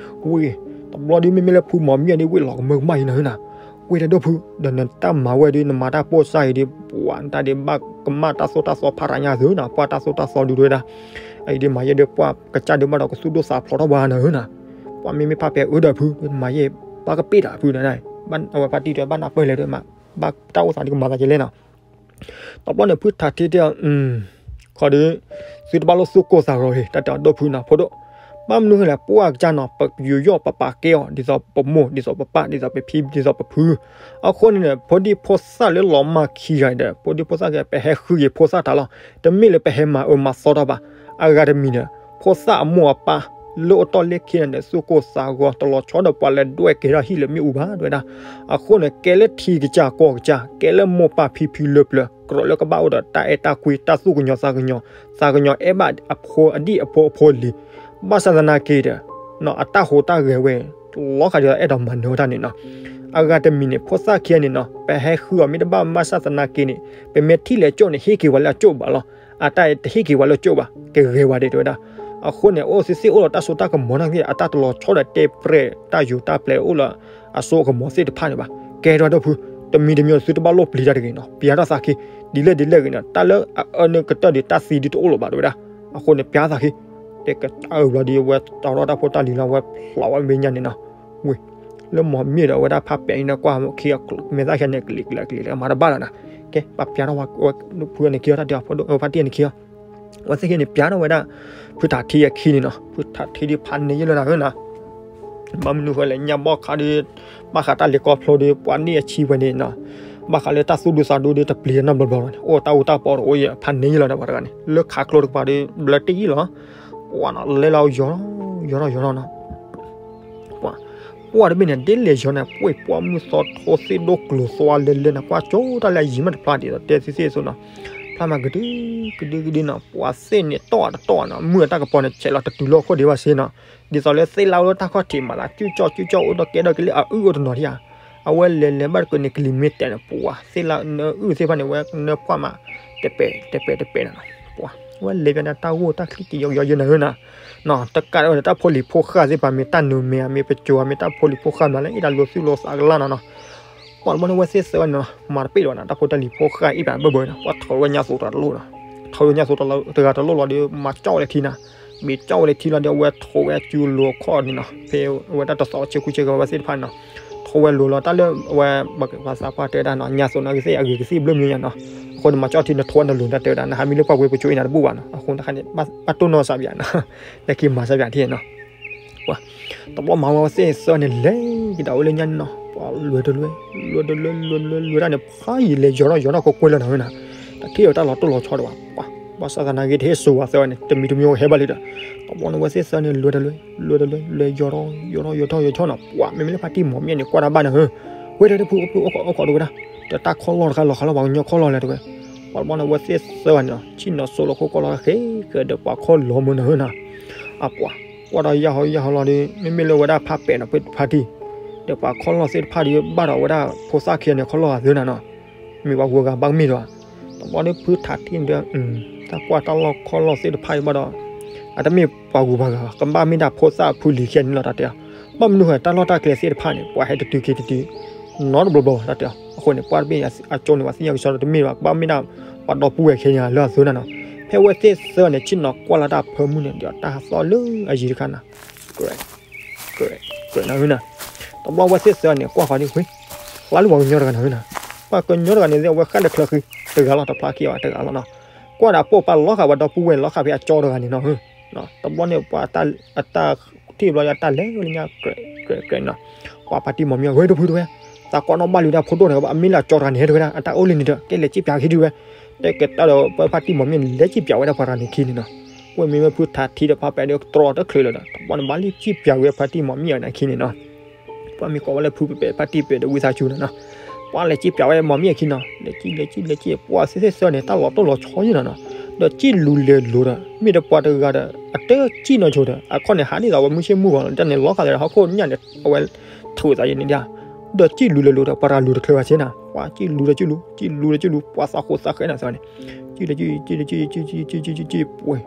ဝ့ၢ် တဘျီဒ်မ့မ့ၢ်လၢဖုမီၤမံၣ်ဒ်ဝ့ၢ်လီၤကမၢကမၣ်အံၤနၤဧၢနီၤ, ပှ့ၤတၢ်ဒိၣ်ဖု ဒီးနတၢ်မၤဝဲဒ် နမၤတၢ်ပိာ်စၢ်အံၤဒ် ပှၤနတၢ်ဒ်ဘၣ်ကမၣ်တၢ်သိၣ်တၢ်သီဖးရၤညါသုနီၤ, ပှၤတၢ်သိၣ်တၢ်သီဒုးတဝဲဒၣ်, အအံၤဒ်မၤယဲၢ်ဒ်ပှၤကစၢ်ဒ်ဘၣ်ဒီး ကသူၣ်ဒိၣ်သးဖျိးထီၣ်ပှၤနၤဧၢနီၤ, ပှၤမ့မ့ၢ်ဖးပဲာ်အၢဒီးဖု မၤယဲၢ်ဘၣ်ကပ့ၢ်တၢ်ဖုန့ၣ်, အဝဲဖါတံၢ်တဲဘၣ်နၢ်ပၢၢ်လဲၣ်ဒီး ဘၣ်တၢ်အိၣ်သးဒ်ကမၤသးကဲလဲၣ်နီၤ. တဘျီန့ၣ် ဖုထးထံတဲအီၤ, ခီဒီး သုတဘၣ်လိၣ်သူၣ်ကိၢ်သးဂီၤဂ့ၤ တၢ်တဲအီၤဒိၣ်ဖုနီၤ ဖိဒိၣ်, ဘၣ်မနုၤဃိလဲၣ် ပှၤကစၢ်နီၤ ပယူးယီၣ်ပပာ်ကဲအီၤ ဒ်သိးပမိၢ် ဒ်သိးပပၢ် ဒ်သိးပဖံ ဒ်သိးပဖု, အဃိန့ၣ် ဖိဒံဖိသၣ်လၢလီၤမၢ်ခံဂၤဒီး ဖိဒံဖိသၣ်ကဲ ပဟဲဃုက့ၤဖိသၣ်တၢ်လီၤ, တမ့ၢ်လၢပဟဲမၤအၢမၤသီတၢ်ဘၣ်, အဂၤတမံၤန့ၣ် ဖိသၣ်အမိၢ်အပၢ် လၢအိၣ်တီၢ်လၢခံန့ၣ် သူၣ်ကိၢ်သးဂီၤ တလီၤဆီဒီးပှၤလဲၤဒွဲၣ်ကဲထီၣ်ဟံၣ်လၢမ့ၣ်အူဘၣ် တဲဝဲဒၣ်, အဃိန့ၣ် ကဲလၢထံကစၢ်ကီၢ်ကစၢ် ကဲလၢမိၢ်ပၢ်ဖံဖုလၢပျၢၤ ကြၢးလၢကဘၣ်အိၣ်ဒီးတၢ်အဲၣ်တၢ်ကွံ တၢ်သူၣ်ကညီၤသးကညီၤ, သးကညီၤအဲၣ်ဘၣ်အဖိအဒံၣ်အဖိအဖိလံၤ, ဘၣ်ဆၣ်သနာ်က့ဒီး အတၢ်ဟူးတၢ်ဂဲၤဝဲ လီၤဃာ်ဒ်သိးအဲၣ်ဒိးမၤနၢၤတၢ်န့ၣ်နီၤ, အဂၤတမံၤန့ၣ် ဖိသၣ်ခံဂၤန့ၣ်နီၤ ပဟဲဃုအီၤမ့ၢ်တဘၣ် ဘၣ်ဆၣ်သနာ်က့န့ၣ် ပမ့ၢ်ထံၣ်လဲၤကၠိၣ်န့ၣ် ဟ့ၣ်က့ၤဝဲလၢအကၠိၣ်ဘၣ်လီၤ, အတၢ်တဟ့ၣ်က့ၤဝဲလၢကၠိၣ်ဘၣ် ကဂဲၤဝဲဒၣ် တဲဝဲဒၣ်, အဃိန့ၣ် အိၣ်သ့ၣ်သ့ၣ်အိၣ်ဒီးတၢ်စိတၢ်ကမီၤနာ်က့ အတၢ်တလီၤဆီဒီးတဲပြဲၢ်တၢ်ယိၤတၢ်ပျဲၤအိၣ်လၢအစိအကမီၤသ့ၣ်တဖၣ်န့ၣ်ဘၣ်, ကဲထီၣ်ဒိၣ်ဖု, တမံၤတမံၤသုတဘၣ်လိၣ်ပျံၤတၢ်တဂ့ၤနီၤ ပျံၤထီၣ်သးခံ, ဒ်လဲၣ်ဒ်လဲၣ်ဂ့ၤနီၤ တၢ်လၢအအၢန့ၣ်ကတၢၢ်ဒ်တၢ်သံဒ်တအိၣ်လၢၤဘၣ် တဲဝဲဒၣ်, အဃိန့ၣ် ပျံၤသးခံ, တဲကတၢၢ်ဘျီဒ်ဝဲတီထီၣ်တၢ်ဖိတၢ်လံၤလီၤ ဝဲဖျိးဝဲမဲာ်ညါန့ၣ်နီၤ, ဝ့ၢ် လၢမီၤမ့ၢ်ဒီးဝဲဒၣ်ဖးပဲာ်အံၤန့ၣ် ကွၢ်မဲာ်သၣ်ခဲန့ၣ် ကလံၤကလံၤကလံၤ မၤတဘၣ်လီၤနီၤ, ကဲ ပှၤပျံၤထီၣ်ဝဲ ဖုန့ၣ်ခံအီၤတၢ်တဲအီၤ ဖုန့ၣ်ခံအီၤ, ဝဲသ့ၣ်ခံန့ၣ် ပျံၤထီၣ်ဝဲဒၣ် ဖုထးထံအခံန့ၣ်နီၤ ဖုထးထံဒ်ဖးန့ၢ်ယဲၢ်လၢနၤဧၢနီၤ ဘၣ်မနုၤဃိလဲၣ် ညါဘီၣ်ခါဒီး ဘၣ်ဃးတၢ်လဲၤခီဖျိဒီး ပှၤန့ၢ်အဆံဝဲန့ၣ်နီၤ, ဘၣ်ဃးလၢတၢ်သူၣ်ဒူသးဒူဒီး တပျံၤနီတဘျီဘျီဘၣ်န့ၣ် အိၣ်တၢ်အူတၢ်ပီဒီးအိၣ်ယဲၢ် ဖးန့ၢ်ယဲၢ်လီၤဒီး ပှၤတဂၤန့ၣ် လၢခးကျိတကပၤဒီး ဘျၢတ့ၢ်ယဲၢ်လီၤ, ပှၤနီၤ လဲၤလီၤယီၤ ယီၤထီၣ်ယီၤထီၣ်နီၤ ပှၤ ပှၤတဘ့ၣ်န့ၣ် ဒ်လဲၣ်ယီၤန့ၣ် ပှ့ၤပှၤမုၢ်သီ ထိသ့ၣ်ဒိၣ်ကျိၤသွါလဲၤလဲၤန့ၣ် ကွၢ်ကၠိတၢ်လၢအယံၤမ့ၢ်တဖျါဒ်သိးတဲသ့သ့ၣ်အသိးနီၤ, ဖျါမးကဒုကဒုကဒုနီၤ ပှၤသ့ၣ်န့ၣ်တီၢ်တတီၢ်နီၤ မုၢ်အတၢ်ကပီၤန့ၣ် ဆဲးလီၤတတုၤလၢဟီၣ်ခိၣ်ဒံးဘၣ်စ့နီၤ, ဒ်သိးလၢသ့ၣ်လၢအအိၣ်လၢတၢ်ခီၣ်ထံးမးလၢ ကၠူၣ်ကၠီၣ်ကၠူၣ်ကၠီၣ်အိၣ်ဒီးကဲဒီးကလံၤအအုၣ်အိၣ်တနီၤဒံးဧါ, အဝဲလဲၤလဲၤဘၣ်တက့ၢ်န့ၣ် ကလံၤမ့ၢ်တဲာ်န့ၣ် ပှၤသ့ၣ်လၢအအုၣ်သ့ၣ်တဖၣ်န့ၣ် ဝဲနၢ်ပှၢ်မး တပဲာ် တပဲာ် တပဲာ်န့ၣ်နီၤ, ပှၤ ဝဲလဲၤပၠးန့ၣ် တၢ်ဂိၢ်တၢ်ချံက့ၤယီၤယီၤယဲၢ်နၤဧၢနီၤ, နီၤ တကးဒီးတၢ်ဖိလံၤဖိဃာ်သ့ၣ်တဖၣ် မ့ၢ်တၢ်နုာ်မ့ၢ်ဧါ မ့ၢ်ပစိၤဧါ မ့ၢ်တၢ်ဖိလံၤဖိဃာ်မးလၢ အ့ၣ်တၢ်လိၤသူၣ်လိၤသးကလၢ်နီၤနီၤ, ပှၤတဘျီန့ၣ် ဝဲသ့ၣ်သၢဂၤန့ၣ်နီၤ မၤတပ့ၢ်လီၤနီၤ တၢ်ဖိတၢ်လံၤဖိဃာ်အ့ၣ်ပၠးဘၢဘၢနီၤ ပှၤထိးဝဲညါသိးတဂၤတလိၣ်နီၤ, ထိးဝဲညါသိးတဂၤတလိၣ်လီၤဒီး မၤကၠီၣ်ဝဲလၢထံနီၤ, မ့ၢ်ကၠီၣ်ဝဲလၢထံလီၤဒီး အဝဲထိးဝဲအစုလိၤခီၣ်န့ၣ်နီၤ, ဖဲဝဲတၢ်တသီဆ့ကူဆ့ကၤဝဲသ့ၣ်တဖၣ်န့ၣ်နီၤ, ထိးဝဲလိၤလီၤ တၢ်လၢဝဲ ပှၤသးပှၢ်တဲဝဲဒၣ်နီၤ ညါသိးနီၤ ကသ့ၣ်အဂ့ၤကသ့ၣ်ဘျၢမံၤညါနီၤ, အဃိန့ၣ် မၤကၠီၣ်ထံန့ၣ် ထိးဝဲနလိၤတၢ်တဲဝဲဒၣ် နဟးမံလၢပှၢ်ပှ့ၤပစိၤအ့ၣ်နၤတဘူၣ်ဘၣ်နီၤ, အဃိန့ၣ်တခါန့ၣ် ဘၣ်တိၢ်နီၣ်စးပၠးနီၤ, လၢခံမၤစးပၠးထံနီၤ ပှၤ တဘျီမၤဝဲသ့ၣ်သၢန့ၣ် လဲၤကဒီးဝဲလၢညါန့ၣ်နီၤ, ပှၤလွဲၤတလွဲၤ လွဲၤတလွဲၤ လွဲၤတလွဲၤ လွဲၤတၢ်န့ၣ် ဖးယံာ်လဲၤယီၤထီၣ်ယီၤထီၣ်ကွ့ၢ်ကွ့ၢ်လၢနၤဝဲနၤ, တထံၣ်ဝဲတၢ်လီၤတိၢ်လီၤဆီဒံးဘၣ်, ပှၤ ဘၣ်ဆၣ်သနာ်က့ တဟ့ၣ်စိၤဝဲသၢဝဲန့ၣ် တမံၤတမံၤဟဲဘၣ်လံဒီး, တဘျီန့ၣ် ဝဲသ့ၣ်သၢန့ၣ် လွဲၤတလွဲၤ လွဲၤတလွဲၤ လွဲၤယီၤထီၣ် ယီၤထီၣ် ယီၤထီၣ် ယီၤထီၣ်နီၤ, ပှၤ မ့မ့ၢ်လၢဖါတံၢ်မီၤမ့ၢ်န့ၣ် ကွၢ်တၢ်ဘၣ်နၤဧၢ, ဝဲဒၣ်တဖုအိၣ်ဖုအိၣ်ခိးအိၣ်ခိးတဝဲဒၣ်, ဒီးတၢ်ခီၣ်လီၢ်တခါလီၤခါလီၤ ပှၤကညီခီၣ်လီၢ်လဲၣ်တဝဲ, ပှၤတဘျီန့ၣ် ဝဲသ့ၣ်သၢဂၤန့ၣ်နီၤ ဆ့ၣ်နီၤစိးလီၤခိၣ်ကီၢ်လီၤဃ့ဃ့ဒီးပှၤခီၣ်လီၢ်မုၢ်နၤဧၢနီၤ, အပှၤ ကွၢ်ဒီးယၢ်ဟီယၢ်ဟီလီၤဒီး မ့မ့ၢ်လၢဝဲဒၣ်ဖါပဲာ်နီၤ ဖုဖါတံၢ်, ဒီးပှၤခီၣ်လီၢ်သ့ၣ်တဖၣ်ဒီး ဘၣ်ဒီးဝဲဒၣ်ဖိသၣ်ခံဂၤန့ၣ် ခီၣ်လီၢ်ဂၤသ့နၤနီၤ, မ့ၢ်ပှၤဂုၤဂၤဘၣ်မ့ၢ်ဒီး, တဘျီဒီးဖုထးထံၣ်ဒီး, တၢ်ကွၢ်တၢ်လီၢ်ခီၣ်လီၢ်သ့ၣ်တဖၣ်အံၤဘၣ်ဒီး, အတမ့ၢ်ပှၤဂုၤပှၤဂၤဘၣ် ကဘၣ်မ့ၢ်ဒၣ်ဖိသၣ်ဖုလံၤခံဂၤန့ၣ်လီၤတၢ်တဲအီၤ, ဘၣ်မနုၤဃိတၢ်လီၢ်တၢ်ကျဲသ့ၣ်တဖၣ်န့ၣ် ပှၤဟဲတတုၤက့ၤတတုၤ, နီတဘျီဘျီဘၣ်တၢ်တဲအီၤ, အဃိန့ၣ် ပှၤတဘ့ၣ်အကၠိန့ၣ် ပှၤသ့ၣ်ညါကဆှီတမ့ၢ်ဘၣ် ကဘၣ်မ့ၢ်ဒၣ်ပှၤဒီပုၢ်ဝဲၢ်ခံဂၤလၢအသိနၤနီၤ, ဖဲဝဲသ့ၣ်သၢန့ၣ် ဆ့ၣ်နီၤကွၢ်လၢတၢ်ဖၢမုၢ်န့ၣ် ဒီးတၢ်သီၣ်လၢအယံၤတခါနၤ ကြဲးနၤဧၢနၤ, တဘျီဝဲသ့ၣ်သၢန့ၣ် ကွၢ်ဃီၤဒ်ဝဲ, ဖျါလၢပှၤကညီတဂၤနၤဧၢနၤ, ပှၤကညီတဂၤန့ၣ် အဝဲဃၣ်လၢချၢဃံ, တဂၤလီၤ တဖျါခံဘၣ်တဂၤလီၤနီၤ, ကွၢ်ဒီးပိာ်ပာ်လီၤဃာ်ဝဲဒီပုၢ်ဝဲၢ်လီၤဃာ်ဖဲအကၠိတဂၤန့ၣ်နီၤ, တဘျီန့ၣ် ပှၤအတၢ်ထံၣ်ဘျီဒီးတၢ်လဲၤဝဲလၢညါ ကြဲးကြဲးနီၤ, ပှၤဖါတံၢ်မီၤမ့ၢ် ဝဲဒီပုၢ်တဝဲ, သးကွၢ်နီၣ်ဘၣ်လံတၢ်ဖိဒိၣ်န့ၣ် အမ့ၢ်လၢအကၠိတဂၤန့ၣ်ဟဲတဝဲဒၣ် အတၢ်အိၣ်လၢန့ၣ်ဒီး ကဲလဲၤစံၣ်ပၠးက့ၤဒ်ဝဲ, တဲကတၢၢ်ဒီးပှၤဖါတံၢ်မီၤမ့ၢ်န့ၣ် လဲၤစံၣ်ပၠးဝဲဒၣ်ပှၤတဂၤန့ၣ်ခံန့ၣ်နီၤ, ဝဲမ့ၢ်ဝဲဖုထးထံဒီးဖါပဲာ်ဒီးတြီတချုးလၢၤဒီး တဘျီန့ၣ် ဘၣ်လၢစံၣ်ပၠးဝဲဖါတံၢ်မီၤမ့ၢ်အီၤန့ၣ်ခံန့ၣ်နီၤ, ပှၤမ့ၢ်ကိးဝဲလၢဖုပဲာ်ပဲာ်ဖါတံၢ်ပဲာ်ဒီးဝံသးစူၤနၤနီၤ, ပှၤလဲၤစံၣ်ပၠးဝဲမီၤမ့ၢ်အခံနီၤ, လဲၤစံၣ်လဲၤစံၣ်လဲၤစံၣ် ပှၤသ့ၣ်သ့ၣ်သၢန့ၣ် တၢ်လီၤတိၢ်လီၤဆီယဲၢ်နၤနီၤ, ဒီးစံၣ်လူၤလဲၤလူၤဒီး မ့ၢ်တပှၤတဂၤဒီး အတစံၣ်နီၤဆိဒီး အခီၣ်န့ၣ် ဟးဒ်သိးဝဲမုၢ်ဆ့ၣ်မုၢ်ဂီၤလီၤ တၢ်န့ၣ်လီၤဃာ်လၢဟီၣ်ခိၣ်ညၣ်န့ၣ် အဝဲထုးသးယဲၢ်န့ၣ်ဒၣ်, ဒီးစံၣ်လူၤလဲၤလူၤဒီး ပှၤတဂၤလူၤတချုးဘၣ်စ့နၤ, ပှၤစံၣ်လူၤဒီးစံၣ်လူၤ စံၣ်လူၤဒီးစံၣ်လူၤ ပှၤသးဃိးသးဃဲနၤသၢန့ၣ်, စံၣ်လဲၤစံၣ် စံၣ်လဲၤစံၣ် စံၣ်စံၣ် စံၣ်စံၣ် ပှဲၤ,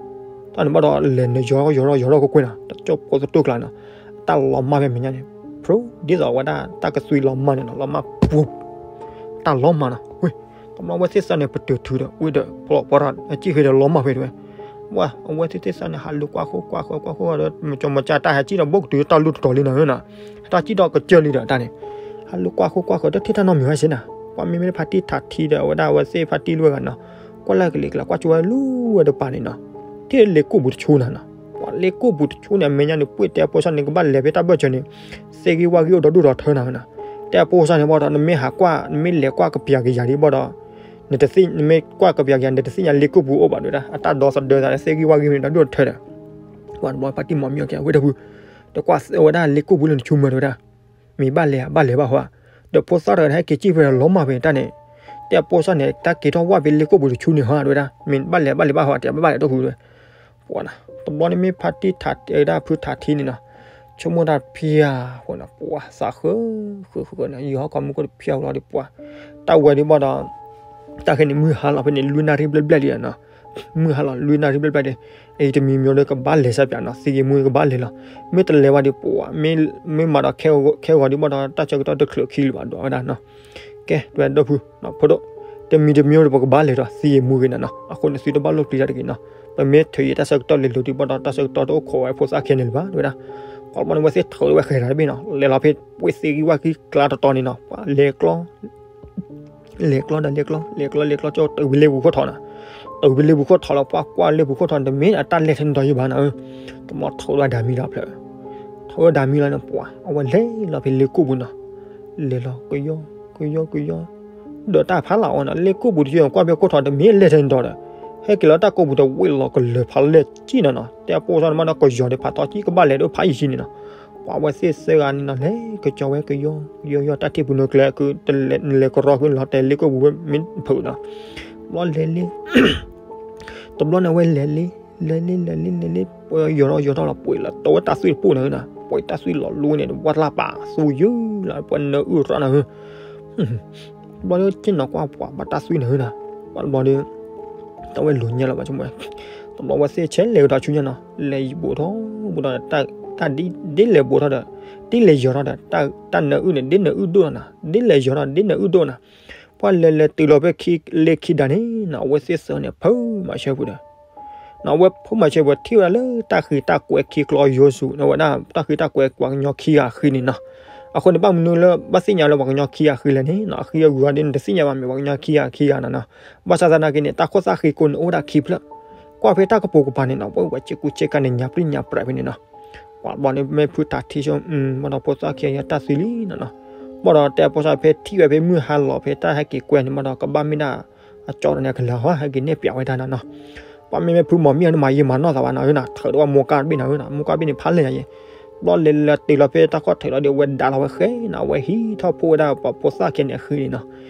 တၢ်န့ၣ်ဘၣ်ဒီးလဲၤနယီၤယီၤထီၣ်ယီၤထီၣ်ကွ့ၢ်ကွ့ၢ်နၤ တကၠိဖိသတူၢ်ကျါနၤ, တၢ်လီၤမၢ်ဖဲမဲာ်ညါန့ၣ် ဖျိ ဒ်သိးအဝဲဒၣ်တၢ်ကသွံလီၤမၢ်န့ၣ်နီၤ, လီၤမၢ်ပူၤ, တၢ်လီၤမၢ်နီၤ, ဝ့ၢ်, တဘျီအဝဲသ့ၣ်သၢန့ၣ် ပတုာ်ထုးဒီး ဝ့ၢ်ဒီးဖျိပီထီၣ် အစံၣ်ဃ့ဒီးလီၤမၢ်ဖဲတဲဝဲ, ဝဲ အဝဲသ့ၣ်သၢန့ၣ် ဟးလူၤကွၢ်ဃိကွၢ်ဃၢၤကွၢ်ဃိဒီး မကၠီမကၠီတၢ်ဟဲစံၣ်ဒီးဘိၣ်ကတုၤတၢ်လူၢ်တတီၤလံနီၤ, ဟဲတၢ်စံၣ်ဒီးကစၢၢ်လံဒီးတၢ်န့ၣ်, ဟးလူၤကွၢ်ဃိကွၢ်ဃၢၤဒီးထံၣ်တၢ်နီတမံၤဝဲစ့ၢ်နီၤ, ပှၤမ့မ့ၢ်ဖါတံၢ်ထးထံဒီး အဝဲဒၣ်အဝဲသ့ၣ်ဖါတံၢ်လွဲၢ်ဂၤနီၤ, ကွၢ်လၢကလံၤကျါ ကွၢ်ကၠိဝဲလူၤဝဲတပၤန့ၣ်နီၤ, ထံၣ်လ့ကိၣ်ပူၤတဆူန့ၣ်နီၤ, ပှၤလ့ကိၣ်ပူၤတဆူန့ၣ် အမဲာ်ညါန့ၣ် ပှ့ၢ်တဲအဖိသၣ်န့ၣ် ကဘၣ်လဲၤဖဲတၢ်ဘၢၣ်စၢၤန့ၣ်, သ့ၣ်ဂံၢ်ဝၣ်ဂံၢ်အိၣ်ဒီဒူၣ်ဒီထၢနီၤ, တဲအဖိသၣ်န့ၣ်ဘၣ်ဒီး နမ့ၢ်ဟးကွၢ် နမ့ၢ်လဲၤကွၢ်ကပျၢ်ကယၤဒံးဘၣ်ဒီး နတသ့ၣ် နမ့ၢ်ကွၢ်ကပျၢ်ကယၤ နတသ့ၣ်ညါလ့ကိၣ်ပူၤအိၣ်ဘၣ်တဲဝဲဒၣ်, အတၢ်ဒီသဒၢသးလၢသ့ၣ်ဂံၢ်ဝၣ်ဂံၢ်မ့ၢ်ဒီဒူၣ်ဒီထၢဒီး, ပှၤတဘျီဖါတံၢ်မၤမံအီၤကဲ ဝ့ၢ်ဒီဖု, တကွၢ်သ့ဝဲဒၣ်လ့ကိၣ်ပူၤလၢနဆူမၢၤတဲဝဲဒၣ်, မ့ၢ်ဘၣ်လဲၤဧါ ဘၣ်လဲၤဘၣ်ဟီဧါ, ဒီးဖိသၣ်တဂၤန့ၣ် ဟဲက့ၤစံၣ်ဖဲဒီးလီၤမၢ်ဖဲတၢ်န့ၣ်, တဲအဖိသၣ်န့ၣ် တၢ်က့ၤထီၣ်ဝၣ်ဖဲလ့ကိၣ်ပူၤတဆူန့ၣ်ဟီတဲဝဲဒၣ်, မ့ၢ်ဘၣ်လဲၤဘၣ်လဲၤဘၣ်ဟီဧါ တဲဘၣ်ဘၣ်လဲၤဒီဖုတဲဝဲ, ပှၤနီၤ, တဘျီန့ၣ်မ့ၢ်ဖါတံၢ်ထးဝဲဒၣ်ဖုထးထံန့ၣ်နီၤ, ဆိကမိၣ်တၢ်တဖျၢၣ်ဃိနီၤ, ပှၤသးဃၢဃၢဃၢဃၢနီၤ, ယဟီၣ်ကီးမူခိၣ်တဖျၢၣ်ဃိလီၤဒီးပှၤ, တၢ်ဝဲဒံးဘၣ်ဒီး တၢ်ဃဲန့ၣ် မုၢ်ဟါလီၤဖဲန့ၣ် လွံၢ်နၣ်ရံၣ်ဘျဲၣ်ဘျဲၣ်လံနီၤ, မုၢ်ဟါလီၤ လွံၢ်နၣ်ရံၣ်ဘျဲၣ်ဘျဲၣ်ဒီး, အံၤတမံၤမံၤဒီးကဘၣ်လဲၤစၢ်ပၠးနီၤ, သံဂ့ၤမူဂ့ၤကဘၣ်လဲၤလီၤ, မ့ၢ်တလဲၤဘၣ်ဒီးပှၤ, မ့ၢ်မၤဒီးခဲဂီၤဒံးဘၣ်ဒီး တၢ်ဆၢကတီၢ်တချုးခံလၢၤဘၣ်ဒိးဝဲဒၣ်နီၤ, ကဲ တဲဝဲဒီဖု, ဖိဒိၣ်, တမံၤတမံၤဒီးပကဘၣ်လဲၤဒီးသံဂ့ၤမူဂ့ၤန့ၣ်နီၤ, အဃိန့ၣ်သုတဘၣ်လိၣ်ပျံၤတၢ်တဂ့ၤနီၤ, ပမ့ၢ်ထုးယံာ်တၢ်ဆၢကတီၢ်လဲၤလိၤဒံးဘၣ်ဒီး တၢ်ဆၢကတီၢ်တအိၣ်ခိးဝဲဖိသၣ်ခဲန့ၣ်လၢၤဘၣ် တဲဝဲဒၣ်, ပှၤဘျီန့ၣ်ဝဲသ့ၣ်ထုးဝဲဃဲၤတၢ်တဘ့ၣ်နီၤ, လဲၤလီၤဖဲပှ့ၤသ့ဂံၢ်ဝၣ်ဂံၢ်ကျါတတီၤန့ၣ်နီၤ, ပှၤလဲၤကျီ လဲၤကျီဒီးလဲၤကျီ လဲၤကျီလဲၤကျီကၠိတုၤဝဲလ့ပူၤခိၣ်ထီးနီၤ, တုၤဝဲလ့ပူၤခိၣ်ထီးလီၤ ပှၤကွၢ်လ့ပူၤခိၣ်ထီး တမ့ၢ်အတၢ်လဲၢ်ထဲန့ၣ်ဒီးယဘၣ်နီၤ, တမီၢ်ထုးဝဲဒၣ်မံလီၤဖျၢၣ်, ထုးဝဲဒၣ်မံလီၤန့ၣ် ပှၤ အဝဲလဲၤလီၤဖဲလ့ကိၣ်ပူၤနီၤ, လဲၤလီၤကယီ ကယီ ကယီ ဒီးတၢ်ဖးလၢ်အီၤနီၤ, လ့ကိၣ်ပူၤတဆူကွၢ်ဖဲခိၣ်ထီး တမ့ၢ်လဲၢ်ထဲန့ၣ်ဒီး, ဟဲက့ၤလီၤတၢ်ကိးပူၤတဝ့ၢ်လီၤကလၢၤဖးလၢ်စံၣ်နီၤနီၤ, တဲအဖိသၣ်န့ၣ်မးဒီးကယီၤဒီးဖးထီကံၣ်ကဘၣ်လဲၤဒိၣ်ဖးယံၤဆံန့ၣ်နီၤ, ပှၤဝဲသ့ၣ်သၢဂၤန့ၣ်နီၤ လဲၤကစီၤဝဲကယီ ကယီယီ တၢ်ထံၣ်ပူၤနီၤကျဲ လဲၤကရီဖုလီၤတဲာ်လ့ကိၣ်ပူၤဝဲမ့ၢ်ဖုးနီၤ, ဘျီလဲၤလ့ တဘျီန့ၣ်ဝဲလဲၤလ့ လဲၤလ့ လဲၤလ့ လဲၤလ့ ပှၤယီၤထီၣ်ယီၤထီၣ်လီၤ ပှ့ၤလီၤ တဝဲတၢ်သွံၣ်တပိၢ်န့ၣ်နီၤ, ပှ့ၤတၢ်သွံၣ်လီၤလူန့ၣ် ဝဲလၢပာ်သူယုၢ်လီၤ ပှၤနၢအုၣ်ရၣ်နီၤ, ဘျီဒီးက့ၤနီၤကွၢ်ပှၤဘၣ်တၢ်သွံၣ်န့ၣ်နီၤ, ဘျီဒီး တဝဲလိၤညါလီၤဘၣ်ဆိကမိၣ်, တဘျီဝဲသ့ၣ်ဆဲးလဲၤကဒီးဆူညါနီၤ, လဲၤဘူးထီၣ်ဘူးထီၣ်ဒီး တၢ်ဒ်လဲၤဘူးထီၣ်ဒီး ဒ်လဲၤယီၤထီၣ်ဒီး တၢ်နၢအုၣ်န့ၣ် ဒ်နၢအုၣ်ဒိၣ်နီၤ, ဒ်လဲၤယီၤထီၣ် ဒ်နၢအုၣ်ဒိၣ်နီၤ, ပှၤလဲၤလဲၤတုၤလီၤဖဲလ့ခံဒါန့ၣ်နီၤ အဝဲသ့ၣ်သၢန့ၣ် ဖုမၤဆၢပူၤဒီး နီၤဝဲဖိမၤဆၢပူၤထံၣ်ဝဲဒၣ်လၢတၢ်ဃံးတၢ်ကွဲးခံကျီယိၤစူၤ နီၤဝဲဒၣ် တၢ်ဃံးတၢ်ကွဲးပှၤကညီခံဂၤဃံန့ၣ်နီၤ, အဃိန့ၣ် ဘၣ်မနုၤလၢဘၣ်သ့ၣ်ညါလၢပှၤကညီခံဂၤဃံလဲၣ်န့ၣ်နီၤ, အဃံအဂုၤအဂၤဒ်န့ၣ် တသ့ၣ်ညါဘၣ်မ့ၢ်ပှၤကညီခံဂၤခံဂၤနီၤနီၤ, ဘၣ်ဆၣ်သနာ်က့န့ၣ် တၢ်ခိၣ်သၣ်ဃံကိန့ၣ် အိၣ်ဝဲဒၣ်ခံဖျၢၣ်, ကွၢ်ဖဲတၢ်ကပိာ်ကပၤန့ၣ်နီၤ ပဝဲဝဲစ့ကူစ့ကၤန့ၣ် ညါပြံညါပြဲးဖဲန့ၣ်နီၤ, ပှၤဘျီန့ၣ် မ့ၢ်ဖုထးထံဆိ ဘၣ်ဒီးဖိသၣ်ခံဂၤတၢ်သွံၣ်လံနီၤနီၤ, ဘၣ်ဒီးတဲဖိသၣ်ဖဲထံၣ်ဝဲဖဲမုၢ်ဟါလီၤဖဲတၢ်ဟဲက့ၤကွဲန့ၣ် ဘၣ်ဒီးကဘၣ်မ့ၢ်ဒၣ် အကၠီဒီးန့ၣ် ကလၢၤဟီ ဟဲက့ၤနဲၣ်ပၠးဝဲတၢ်နီၤနီၤ, ပှၤမ့မ့ၢ်ဖုမီၤမံၣ်အီၤန့ၣ် မၤယံာ်မၤနီၢ်သးဘၣ်နီၤနီၤ, ထုးဒီးဝဲမိၢ်ကါတဘ့ၣ်နီၤနီၤ, မိၢ်ကါတဘ့ၣ်န့ၣ် ဖးလဲၢ်ညါယဲ, ဘျီလဲၤလဲၤတုၤလီၤဖဲတၢ်ခီၣ်ထံးလီၤဒီး အဝဲဒါလီၤဝဲဃဲနီၤ, အဝဲဟံးထီၣ်ဖိဝဲဒၣ်ပှၤဖိသၣ်ခံဂၤန့ၣ်အဃံန့ၣ်နီၤ,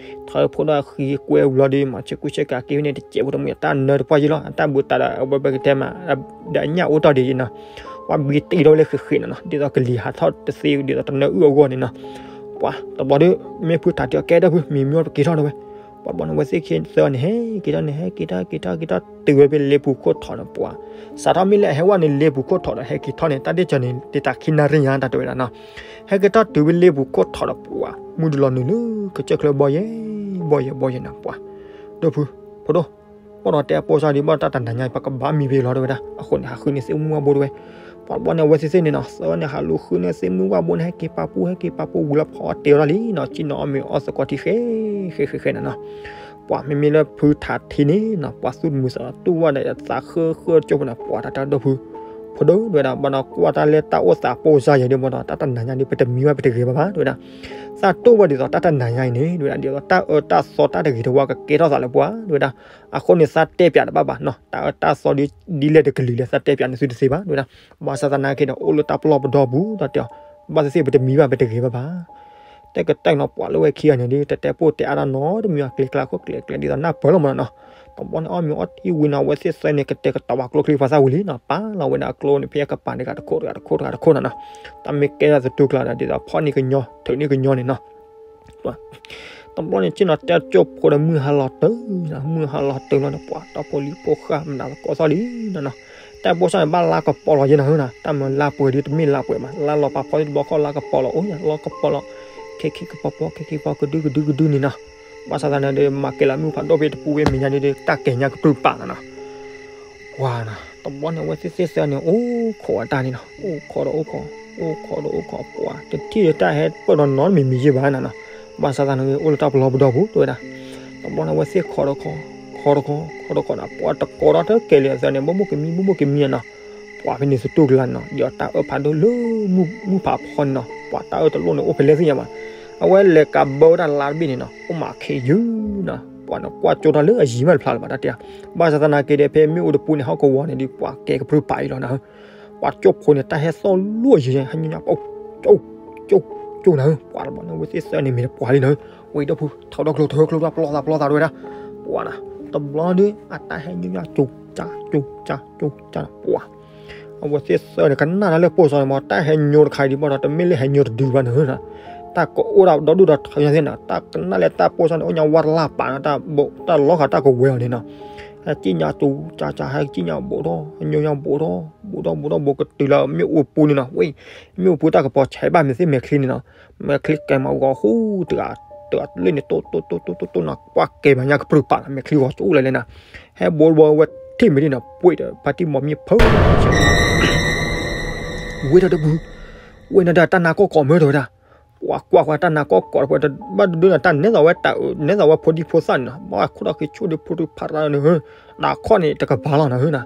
ထုးဖိဒီးအဃံကွဲဝံၤလီၤဒီး မၤစ့ကူစ့ကၤက့ၤဖဲန့ၣ် တစဲးဖိတမှံၤ အတၢ်နၢတပှၢ်ယံၤလီၤ, အတၢ်ဘူးတၢ်ဒီး အဝဲပကတဲမး ဒီးအညၣ်အိၣ်တ့ၢ်ဒံးယံၤနီၤ, ပှၤဘံတ့ၢ်ထီၣ်ဝဲလၢဃဲးဃဲးနီၤနီၤ, ဒ်သိးကလံၤဟးထီၣ်တသ့ ဒ်သိးတနၢအုၣ်အဂီၢ်န့ၣ်နီၤ, ပှၤတဘျီဒီး မ့ၢ်ဖုထးထံအီၤကဲဒီးဖု မံမံအီၤပက့ၤထီၣ်ဒီးဝဲ, ပှၤဘျီန့ၣ် အဝဲသ့ၣ်ခံသၢန့ၣ် ဟဲက့ၤထီၣ်န့ၣ် ဟဲက့ၤထီၣ်က့ၤထီၣ်က့ၤထီၣ်တုၤဝဲဖဲလ့ပူၤခိၣ်ထီးန့ၣ် ပှၤ စးထီၣ်မ့ၢ်လၢအဟဲဝဲန့ၣ် လ့ပူၤခိၣ်ထီးဒီး ဟဲက့ၤထီၣ်န့ၣ် တၢ်ဒ့ၣ်စၢၤန့ၣ် တ့တၢ်ခံနၣ်ရံၣ်ညါတၢ်တဲဝဲဒၣ်နီၤ, ဟဲက့ၤထီၣ်တုၤဖဲလ့ပူၤခိၣ်ထီးဒီး ပှၤ မုၢ်တလီၤနုာ်လၢ ကစၢၢ်ချၢဘီယဲ ဘီယဲဘီယဲနီၤ ပှၤ ဒီးဖု ဖိဒိၣ် ဘၣ်ဒီးတဲအဖိသၣ်ဒီး ဘၣ်တၢ်တနၤညါ ပကဘၣ်မံဖဲလီၤတဲဝဲဒၣ်, အဃိန့ၣ် ဟးဃုန့ၢ်သ့ၣ်မုၢ်ဝၣ်ဘိတဲဝဲ, ပှၤဘျီန့ၣ် အဝဲသ့ၣ်သ့ၣ်န့ၣ်နီၤ သၢန့ၣ် ဟးလူၤဃုန့ၢ်သ့ၣ်မုၢ်ဝၣ်ဘိန့ၣ် ဟဲက့ၤပာ်ပူၤ ဟဲက့ၤပာ်ပူၤဝံၤလီၤ ဖီအီၣ်တ့ၢ်အီၤတၢ်လံနီၤ ကံနီၤအီၣ်မ့ၤအီၣ်သကိးထံဃဲ ဃဲဃဲဃဲနီၤနီၤ, ပှၤမ့မ့ၢ်လၢဖုထးထံန့ၣ်နီၤ ပှၤသူၣ်တမုာ်သးတမုာ်ဝဲဒီး သးဃၢဃၢတကၠိဖိန့ၣ် ပှၤတၢ်တၢ်ဒီးဖု ဖိဒိၣ်တဲဝဲဒၣ် ဘၣ်ဒီးကွၢ်တၢ်လၢတၢ်အိၣ်သးပိၢ်စါယဲၤဒီး ဘၣ်ဒီးတၢ်တနၤညါဒီး ပတမံဘၣ်ပတဂဲၤဘၣ်ဘၣ်တဲဝဲဒၣ်, သးတိၢ်ဝဲဒ်သိးတၢ်တနၤညါအံၤန့ၣ် တဲဝဲဒၣ် ဒ်သိးတၢ်အၢတၢ်သီတၢ်တဂ့ၤတဝါကကဲထီၣ်သးလၢပှၤတဲဝဲဒၣ်, အဃိန့ၣ် သးတဲပၠးတဘၣ်ဘၣ်နီၤ တၢ်အၢတၢ်သီဒ်လဲၣ်တကလုာ်လဲၣ် သးတဲပၠးန့ၢ်သုတသ့ဘၣ်တဲဝဲဒၣ်, ဘၣ်ဆၣ်သနာ်က့ဒီး အိၣ်လၢတၢ်ပလီၢ်ပဒီပူၤဒီးတဲအီၤ, ဘၣ်သ့ၣ်သ့ၣ်ပတမံဘၣ်ပတဂဲၤဘၣ်ဘၣ် တဲကတဲာ်နီၤ ပှၤလၢဝဲခံဂၤန့ၣ်ဒီး တတဲပိၢ်တဲအါတၢ်နီတမံၤဘၣ် ကျဲၤကျါခိၣ်ကျဲၤကျဲၤ ဒ်သိးနၢ်ပၢၢ်လီၤမးနီၤနီၤ, တဘျီန့ၣ် အီၣ်မ့ၤအီထံဝံၤနီၤ အဝဲသ့ၣ်သၢန့ၣ် ကတဲာ်ကတီၤဝဲကျိချံဖးသၣ်ဝံၤလံနီၤ ပာ်လီၤဝဲဒၣ်အကျိန့ၣ် ဖဲအကပၤတဂၤတခိၣ်တဂၤတခိၣ်တဂၤတခိၣ်နီၤနီၤ, တၢ်မ့ၢ်ကဲထီၣ်သတူၢ်ကျါဒီး ဒ်သိးဖီၣ်န့ၢ်ကညီ ထုးန့ၢ်ကညီန့ၣ်နီၤ တဘျီန့ၣ် ဆ့ၣ်နီၤတဲကၠိဖိဒီးမုၢ်ဟါလီၤတုၤ, မုၢ်ဟါလီၤတုၤလီၤန့ၣ် ပှၤတီၢ်ဖိလံၤဖိဃၢ်မနုၤသကိးသီၣ်လံနီၤနီၤ, တၢ်ပိၢ်စၢ်န့ၣ် ဘၣ်လါကပီၤလီၤယဲနီၤနီၤ, တၢ်မၤလါပှဲၤဒီးတမ့ၢ်လါပှဲၤဘၣ်, လါလီၤပာ်ဖီတဘျီဃီ လါကပီၤလီၤ အိၣ်ညါလီၤကပီၤလီၤ, ခဲခံကပီၤပီ ခဲခံကပီၤ ကဒုကဒုကဒုန့ၣ်နီၤ. ဘၣ်ဆၣ်သနာ်ဒီး မၤကဲလၢမုၢ်ဖးဒိၣ်ဖဲတပူၤဝဲမဲာ်ညါဒီး တၢ်ကဲညါကပြုၢ်ပာ်လီၤနီၤ. ပှၤနီၤ တဘျီန့ၣ် အဝဲသ့ၣ်သ့ၣ်သၢန့ၣ် အိၣ်ခိးအတၢ်န့ၣ်နီၤ, အိၣ်ခိးဒီးအိၣ်ခိး, အိၣ်ခိးဒီးအိၣ်ခိး ပှၤတထံၣ်တၢ်ဟဲပၢၢ်နီၤနီတမံၤမံၤယဲၢ်ဘၣ်နီၤနီၤ. ဘၣ်ဆၣ်သနာ်ဒီး အိၣ်လၢတၢ်ပလီၢ်ပဒီပူၤ တဲဝဲဒၣ်. တဘျီန့ၣ် အဝဲသ့ၣ်ခိးဒီးခိး, ခိးဒီးခိး, ခိးဒီးခိးဒီး ပှၤတကိးဒီးတကဲလၢအသးန့ၣ် ဘၣ်မုၢ်ကမံ ဘၣ်မုၢ်ကမံနီၤနီၤ. ပှၤဖဲန့ၣ်သတူၢ်ကလာ်နီၤ ဒ်အီၤတၢ်အၢၣ်ဖးဒိၣ်လၢမုၢ်ဖးဖီန့ၣ်နီၤ, ပှၤတၢ်အၢၣ်တလိၣ်န့ၣ် အိၣ်ဖဲလဲၣ်သ့ၣ်ညါဘၣ်. အဝဲလဲၤကးဘၢဝဲဒၣ်လါတဘ့ၣ်န့ၣ်နီၤ အိၣ်မးခဲယုၢ်နီၤ, ပှၤန့ၣ်ကွၢ်ကၠိတၢ်လၢအယံၤမးတဖျါလၢၤဘၣ်တၢ်တဲ. ဘၣ်ဆၣ်သနာ်က့ဒီး ဖဲမ့ၣ်အူတပူၤန့ၣ် ဟီၣ်ကဝီၤန့ၣ်ဒီး ပှၤကဲကပြုၢ်ပာ်အံၤလီၤနီၤ. ပှၤကၠိဖိန့ၣ် တၢ်ဟဲသီၣ်လိၢ်ယံၤ ဟဲညိညါ ကၠိကၠိကၠိနီၤ. ပှၤတဘျီန့ၣ် အဝဲသ့ၣ်သၢန့ၣ်မ့ၢ်တပှၤလံနီၤ. ဝဲဒီပုၢ် ထီၣ်ဒီးကျိ ထီၣ်ကျိ ပျီသးပျီသးတဝဲဒၣ်. ပှၤနီၤ တဘျီဒီး အတၢ်ဟဲညိညါ ကၠိကၠၢ ကၠိကၠၢ ကၠိကၠၢ ပှၤ အဝဲသ့ၣ်သၢန့ၣ် ကနၣ်တၢ်လၢပိၢ်စၢ်န့ၣ်မး တၢ်ဟဲညိတခါအံၤဒံးဘၣ်ဒီး တမ့ၢ်လၢဟဲညိတဒုဘၣ်နီၤနီၤ. တၢ်ကအိၣ်ဒၣ်ဒီဒူၣ်ဒီထၢညါသ့ၣ်နီၤ, တၢ်ကနၣ်လၢတၢ်ပိၢ်စၢ်န့ၣ် အိၣ်ညါဝါတလၢ်ပာ်နီၤ, တၢ်ဘိး တၢ်လီၤဃာ်တၢ်ကဝဲၤအီၤန့ၣ်နီၤ. ဟဲကံၣ်ညါကၠိကၠၢကၠၢ ဟဲကံၣ်ညါဘိးထီၣ် ဟဲညိညါဘိးထီၣ် ဘိးထီၣ်ဘိးထီၣ် ဘိးကတုၤလၢမ့ၣ်အူပူၤန့ၣ်နီၤ. ဝဲ မ့ၣ်အူပူၤတၢ်ကပီၤဆဲးဘၣ်မ့ၢ်သ့ၣ်မဲာ်ချံန့ၣ်နီၤ. မဲာ်ချံကဲမးဂီၤဃူတဂၤ တဂၤလၢန့ၣ် တိၢ်တိၢ်တိၢ်တိၢ်တိၢ်နီၤ, ကွၢ်ကဲဘၣ်ညါကပြုၢ်ပာ်လီၤ မဲာ်ချံဂီၤကၠိလၢလဲၣ်နီၤ. ဟဲဘိးတဘိးဝဲထံၣ်မ့ၢ်ဒ်နီၤ ပှ့ၤဒီး ဖါတံၢ်မီၤမံဖုး ဝဲဒီးတပူၤ ဝဲန့ၣ်ဒီးတၢ်နါကီၢ်ကီးမၢတဝဲဒၣ်. ပှၤကွၢ်ကွၢ်တၢ်နါကီၢ်ကီးတပှဲၤ ဘၣ်တဒုနီၤ တၢ်နဲၣ်သးဝဲတၢ်အၢ နဲၣ်သးဝဲဖိဒံဖိသၣ်န့ၣ်နီၤ, ဘၣ်ခိၣ်ဒီးဃ့ဆိၣ်ဒီးဖိတုၤဖးတၢ်န့ၣ် တၢ်ခီၣ်န့ၣ်တကပၤလီၤနီၤဟၢနီၤ.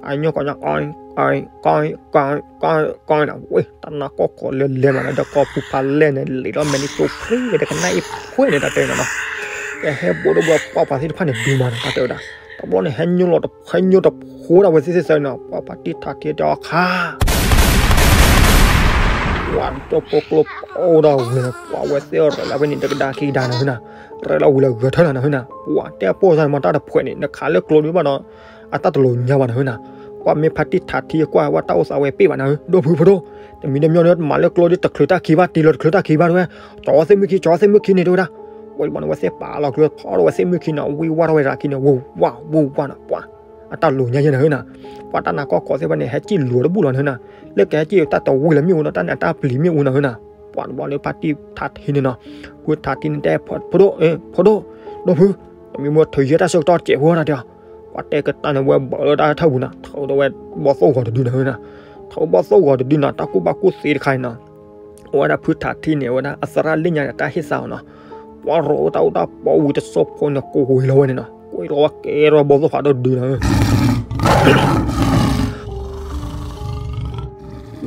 အညီကီးညါ ကီး ကီး ကီး ကီး ကီးနီၤ, ဝဲ တၢ်နါကီၢ်ကီးလၢလဲၤမးနီၤ ဒီးကီၢ်ပူၤဖးလဲၢ်န့ၣ် လံာ်ဒီးမဲာ်န့ၣ်တိဖှံဝဲဒီးကနၣ်အ့ၣ်ဖှဲန့ၣ် တၢ်တဲနီၤနီၤ. ကဟဲဘိးဒီးဘိးပှၤပှၤသ့ၣ်တဖၣ်န့ၣ် ဒုးမးနီၤ တၢ်တဲဝဲဒၣ်. တဘျီန့ၣ် ဟဲညိလီၤတ ဟဲညိတဖိဒၣ်ဝဲသ့ၣ်သ့ၣ်သၢနီၤ, ပှၤဖါတံၢ်ထးထံတဲအီၤခါ ပှၤတဖိကျိပအိၣ်ဒီးဝံၤလီၤ ပှၤဝဲသ့ၣ်အီၤရဲၣ်လီၤဖဲန့ၣ် တကဒါခံကဒါနီၤဟၢနီၤ, ရဲၣ်လီၤဝံၤလီၤဂဲၤထၢၣ်နီၤနီၤဟၢနီၤ. ပှၤတဲအပိၢ်စၢ်န့ၣ်မး တၢ်တဖှဲးန့ၣ် နခးလၢကျိဒုးဘၣ်ဒီး အတၢ်တလိၤညါဘၣ်နီၤဟၢနီၤ. ပှၤမ့ၢ်ဖါတံၢ်ထးထံကွၢ်ဝဲတၢ်အိၣ်သးဝဲပ့ၢ်ဘၣ်နီၤဟၢ ဒိၣ်ဖုဖိဒိၣ်, တမံၤတမံၤဒီး မၤလၢကျိဒုး တချုးတၢ်ခံဘၣ် တ့ၢ်လီၤတချုးတၢ်ခံဘၣ်တဝဲ, ကၠီဝဲသ့ၣ်မုၢ်ခံ ကၠီဝဲသ့ၣ်မုၢ်ခံန့ၣ်တဝဲဒၣ်. ဝဲတဘျီန့ၣ် ဝဲသ့ၣ်ပာ်လီၤကျိ ဖီၣ်ဒီးဝဲသ့ၣ်မုၢ်ခံနီၤ ဝံဝါထီၣ်ဝဲတဂၤခံန့ၣ် ဝူဝါ ဝူဝါနီၤ ပှၤ အတၢ်လိၤညါယဲနီၤဟၢနီၤ. ပှၤတၢ်နါကီၢ်ကီးသ့ၣ်တဖၣ်န့ၣ် ဟဲကံၣ်လိၤတဘူၣ်လီၤနီၤဟၢနီၤ, လၢကဟဲကံၣ်တၢ်တဝံၤလၢမ့ၣ်အူနီၤ တၢ်န့ၣ်အတၢ်ပျံၤမ့ၣ်အူနီၤဟၢနီၤ. ပှၤတဘျီန့ၣ် ဖါတံၢ်ထးထံန့ၣ်နီၤ, ဖုထးထံန့ၣ်တဲ ဖိဒိၣ် ဖိဒိၣ် ဒိၣ်ဖု, တမံၤမ့ၢ်ထုးယဲၢ်တၢ်ဆၢကတီၢ်စဲးဖိနီၤတဲအီၤ. ပှၤတဲကတၢၢ်န့ၣ် ဝဲဘၢးလၢတၢ်ထၢၣ်ပူၤနီၤ ထုးဒီးဝဲဘီသိၣ်ဂီၤတဒုနီၤဟၢနီၤ. ထုးဘီသိၣ်ဂီၤတဒုနီၤ တၢ်ကူၣ်ဘၣ်ကူၣ်သ့တခါန့ၣ်နီၤ အဝဲဒၣ်ဖုထးထံန့ၣ် အဝဲဒၣ်အသရၣ်လၢညါန့ၣ် တၢ်ဟ့ၣ်သးအီၤနီၤ, ပှၤရိးတၢ်အိၣ်တၢ်ပီဝံၤတစိၢ်ဖိန့ၣ် ကိးဝဲလီၤဝဲန့ၣ်နီၤ, ကိးလီၤဝဲကဲထီၣ်ဘီသိၣ်ဖးဒိၣ်တဒုနီၤ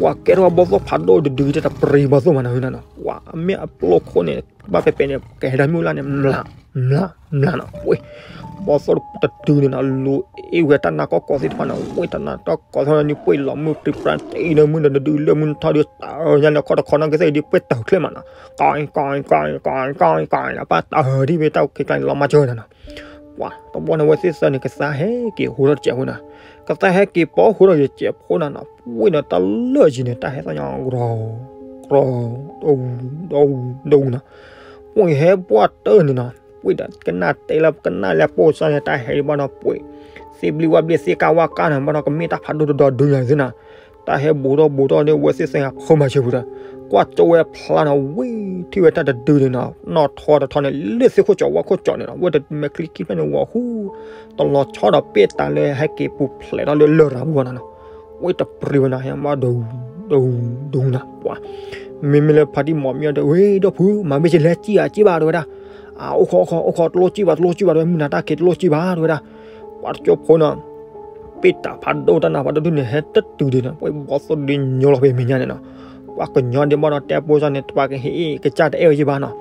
ပှၤကဲထီၣ်ဘီသိၣ်ဖးဒိၣ်တဒု တတပြံဘီသိၣ်မးနီၤဟၢနီၤနီၤ, ပှၤအမ့ၢ်အပျိခိၣ်န့ၣ် ဘၣ်ပဲပဲန့ၣ် ကဟဲဒီးမုၢ်လၢ်န့ၣ် မျး မျး မျးနီၤ, ဝဲ ဘီသိၣ်တဒုန့ၣ်နီၤ လူၤအ့ၣ်ဝဲတၢ်နါကီၢ်ကီးသ့ၣ်တဖၣ်နီၤ, ဝဲတၢ်နါကီၢ်ကီးသ့ၣ်တဖၣ်န့ၣ် ပှ့ၤလီၤမုၢ်ပြံပြါတအံၤဒီး မုၢ်ဒီးတဒုလၢမုၢ်ထီၣ်ဒီး တၢ်ညါန့ၣ် ခီၣ်တခီနီၣ်ကစၢ်အံၤဒ်ပှ့ၤတၢ်ချဲမးနီၤ, ကီကီကီကီကီကီနီၤ, ပၢ်တၢ်ဒ်ဝဲတၢ်အိၣ်ခံကျါန့ၣ် လီၤမၢ်ကၢၢ်နီၤနီၤ. ပှၤ တဘျီန့ၣ် ဝဲသ့ၣ်သၢန့ၣ် ကသါဟဲက့ၤဟူထီၣ်တစဲးဖိနီၤ, ကသါဟဲက့ၤပိာ်ဟူထီၣ်တစဲးဖိနီၤနီၤ, ဝဲဒီးတၢ်လၢာ်ယံၤန့ၣ် တၢ်ဟဲသီၣ်ညီ ကြီ ကြီ ဒူ ဒူ ဒူနီၤ, ဝဲဟဲပှၢ်တၢၢ်န့ၣ်နီၤ, ဝဲဒီးကနၣ်တဲလၢကနၣ်လၢပိၢ်စၢ်န့ၣ် တၢ်ဟဲဘၣ်နီၤ, ပှ့ၤ သ့ဘျံဝၣ်ဘျ့ သ့ကါဝါကါနီၤ ဘၣ်နီၤ ကမ့ၢ်တၢ်ဖးဒိၣ်တဒီဒုညါသ့နီၤ, တၢ်ဟဲဘူးထီၣ်ဘူးထီၣ်န့ၣ် ဝဲသ့ၣ်သၢဖိမၤစၢၤပူၤဒီး ကွၢ်ကၠိဝဲဖျါနီၤ, ဝံၤထံၣ်ဝဲတၢ်တဒုန့ၣ်နီၤ, နီၢ်ထီတထီန့ၣ် လၢသ့ၣ်ခိၣ်ကၠီဝၣ်ခိၣ်ကၠီန့ၣ်နီၤ, ဝဲတမဲာ်ချံခံဖျၢၣ်န့ၣ် ဝီၤဟူ တလီၤဆီဒီးပ့ၢ်တၢ်လၢဟဲက့ၤပူၤဖျဲးထီၣ်လၢလရာ်ပူၤနီၤနီၤ, ဝဲတပြံဝဲနီၤ ဟဲမးဒူ ဒူ ဒူနီၤ, ပှၤ မ့မ့ၢ်လၢဖါတံၢ်မီၤမံဒီး ဝဲဒီပုၢ် မၤမ့ၢ်ကလဲၤစံၣ်ဧါ စံၣ်ဘၣ်တဝဲဒၣ်, အိၣ်ခိး အိၣ်ခိး အိၣ်ခိး တလိၣ်စံၣ်ဘၣ် တလိၣ်စံၣ်ဘၣ် တဝဲမုၢ်နၤတၢ်ခံတလိၣ်စံၣ်ဘၣ်တဝဲဒၣ်, ပှၤတကၠိဖိနီၤ ပ့ၢ်တၢ်ဖးဒိၣ်တၢ်နါဖးဒိၣ်ဒုန့ၣ် ဟဲတတုၤဒံးနီၤ, ပှၤဘီသိၣ်ဒုညိလီၤဖဲမဲာ်ညါန့ၣ်နီၤ, ပှၤကညီဒံးဘၣ်ဒီး တဲပိၢ်စၢ်န့ၣ် ပှၤကဟ့ၣ်အ့ၣ်ကစၢ်တအဲၣ်ဝဲယဘၣ်နီၤ,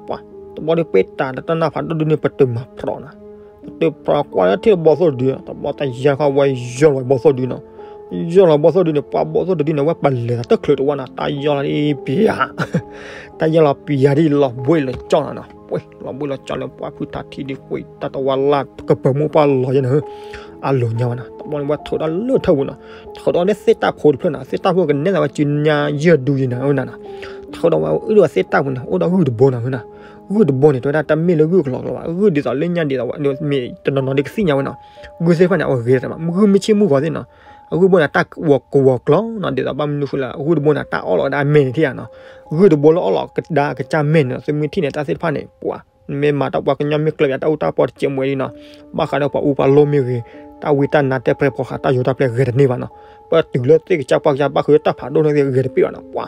ပှၤ တဘျီဒီးပ့ၢ်တၢ်တၢ်နါဖးဒိၣ်ဒုန့ၣ် ပတုာ်မၤဖျိးနီၤ, ပတုာ်ဖျိးကွၢ်လၢထံၣ်ဘီသိၣ်ဒုနီၤ, တဘျီတၢ်ယါခီဝဲယီၢ်လီၤဘီသိၣ်ဒုနီၤ, ယီၢ်လီၤဘီသိၣ်ဒုန့ၣ် ပှၤဘီသိၣ်တဒုန့ၣ် ဝဲပလဲၤသးတချုးတဝၢ်နီၤ, တၢ်ယီၢ်လီၤဒ်ပယၤ တၢ်ယီၢ်လီၤပယၤဒ်လီၤဘှ့ၣ်လီၤကၠီလီၤနီၤ, ပှ့ၤ လီၤဘှ့ၣ်လီၤကၠီလၢပှၤဖုထးထံဒ်ကွံာ်တၢ်တဝါလၢ်ကပၢၤမိၢ်ပှၢ်လီၤယဲနီၤ, အလိၤညါဝဲနီၤ, တဘျီန့ၣ် ဝဲထုးဒီးလၢထၢၣ်ပူၤနီၤ, ထုးဒီးလၢသ့ၣ်တၢ်ဖိတဖျၢၣ်နီၤ, သ့ၣ်တၢ်ဖိကနဲၣ်သးဝဲစုညါယဲၢ်ဒူယဲနီၤ, အဝဲနီၤနီၤ, ထုးဒီးဝဲအုၣ်ဒီးသ့ၣ်တၢ်ပူၤန့ၣ် အိၣ်ဒီးဂုၢ်တဘိနီၤ, ဂုၢ်တဘိန့ၣ် တဲဝဲဒၣ်တမ့ၢ်လၢဂုၢ်ကလီကလီဘၣ်, ဂုၢ်ဒ်သိးလၢညါဒ်သိးဝဲ မ့ၢ်တနီၤနီၤဒ်ကသ့ၣ်ညါဝဲနီၤ, ဂုၢ်သ့ၣ်တဖၣ်န့ၣ် အဝဲဂ့ၤတၢ်မး, ဂုၢ်မ့ၢ်ဆ့ၣ်မုၢ်ဂီၤသ့ၣ်နီၤ, အဂုၢ်တဘိန့ၣ် တၢ်ကဝီၤကျီနီၤ, ဒ်သိးဘၣ်မနုၤဃိလၢ အဂုၢ်တဘိန့ၣ် တၢ်အီၣ်လီၤကဒါအမဲာ်န့ၣ်ထံၣ်ဧါနီၤ, ဂုၢ်တဘိလၢအီၣ်လီၤကဒါကစၢ်မဲာ်န့ၣ်နီၤ, သုမ့ၢ်ထံၣ်န့ၣ် တၢ်သ့ၣ်တဖၣ်န့ၣ် ပှၤ မ့ၢ်မၤတၢ်ပှၤကညီမ့ၢ်ကျၢၤယၤ တၢ်အူတၢ်ပီတစဲးမွဲလံနီၤ, ဘၣ်ဃးဒီးပှၤအူပှၤလိၢ်မ့ၢ်ဂ့ၤ, တၢ်ဝံတၢ်နါတဲပြဲၤဖီဃး တၢ်ယိၤတၢ်ပျဲဂဲၤတန့ၢ်ဘၣ်နီၤ, ပတုၤလၢသ့ၣ်ကစၢ်ပှၢ်ကစၢ် ဘၣ်ဃုာ်လၢတၢ်ဖးဒိၣ်န့ၣ်ဂဲၤတပ့ၢ်ဘၣ်နီၤ, ပှၤ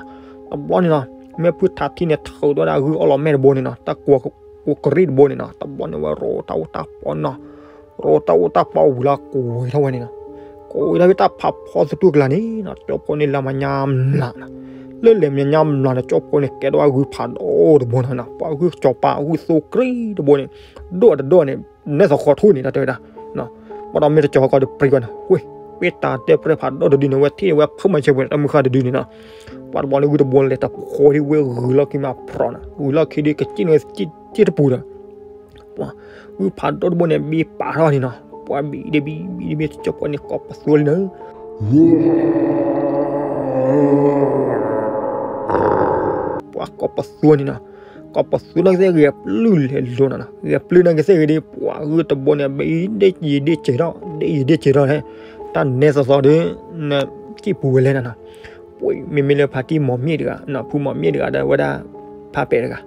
တဘျီန့ၣ်နီၤ, မ့ၢ်ဖုထးထံန့ၣ် ထုးဒီးဒၣ်ဂုၢ်အီၣ်လီၤမဲာ်တဘိန့ၣ်နီၤ, တၢ်ကဝီၤကရံၣ်တဘိန့ၣ်နီၤ, တဘျီန့ၣ်ဝဲရိတၢ်အူတၢ်ပီနီၤ, ရိတၢ်အူတၢ်ပီဝံၤလီၤ ကိးထီၣ်ဝဲန့ၣ်နီၤ, ကိးဝဲဒၣ်ဖဲတၢ်ဖးဖီသတူၢ်ကလာ်န့ၣ်နီၤ, ကၠီဖီန့ၣ်လၢမညါမျးနီၤ, လၢလဲၤမညါမျးန့ၣ် ကၠီဖီန့ၣ် ကဲထီၣ်ဝဲဂုၢ်ဖးဒိၣ်တဘိနီၤ, ပှၤဂုၢ်ကၠီၤပၤ ဂုၢ်သိကရံၣ်တဘိန့ၣ်, ဒိၣ်တဒိၣ်န့ၣ် နဲသိးဃီထူၣ်န့ၣ် တၢ်တဲဝဲဒၣ် ဘၣ်ဒီးမ့ၢ်တကၠီၤဃီဒီးပြံၤဘၣ်န့ၣ်, ဝ့ၢ် ပ့ၢ်တၢ်တဲပြဲၤဖးဒိၣ်တဒုန့ၣ် ဝဲထံၣ်ဝဲဖုမၤဆၢပှဲၤန့ၣ် တၢ်မုၢ်ဃၢ်တဒုန့ၣ်နီၤ, ပှၤတဘျီန့ၣ်ဂုၢ်တဘိလဲၤတဃီဒ်ဝဲဂုၢ်လီၢ်ခံမးဖျိးနီၤ, ဂုၢ်လီၢ်ခံဒ်ကစံၣ်န့ၣ် စံၣ်တပူၤဒီး ပှၤ ဂုၢ်ဖးဒိၣ်တဘိန့ၣ် ဘံပာ်ထီၣ်န့ၣ်နီၤ, ပှၤဘံဒ်ဘံ ဘံဒ်ဘံ ကၠီဖီန့ၣ်ကိးပသူလံနီၤ ပှၤကိးပသူန့ၣ်နီၤ, ကိးပသူနာ်က့သ့ၣ်ဂဲၤပျုၢ်လဲၤလိၤနီၤနီၤ, ဂဲၤပျုၢ်နာ်က့သ့ၣ်ဂ့ၤဒ် ပှၤဂုၢ်တဘိန့ၣ် ဘံဒ်ယံာ်ဒ်စဲးထီၣ် ဒ်ယံာ်ဒ်စဲးထီၣ်န့ၣ်, တၢ်နဲစီစီဒီး နစံၣ်ပူၤဝဲလဲၣ်နီၤနီၤ, ပှၤမ့မ့ၢ်လၢဖါတံၢ်မီၤမ့ၣ်တဂၤနီၤ, ဖုမီၤမ့ၣ်တဂၤဒီးဝဲဒၣ် ဖါပဲာ်တဂၤ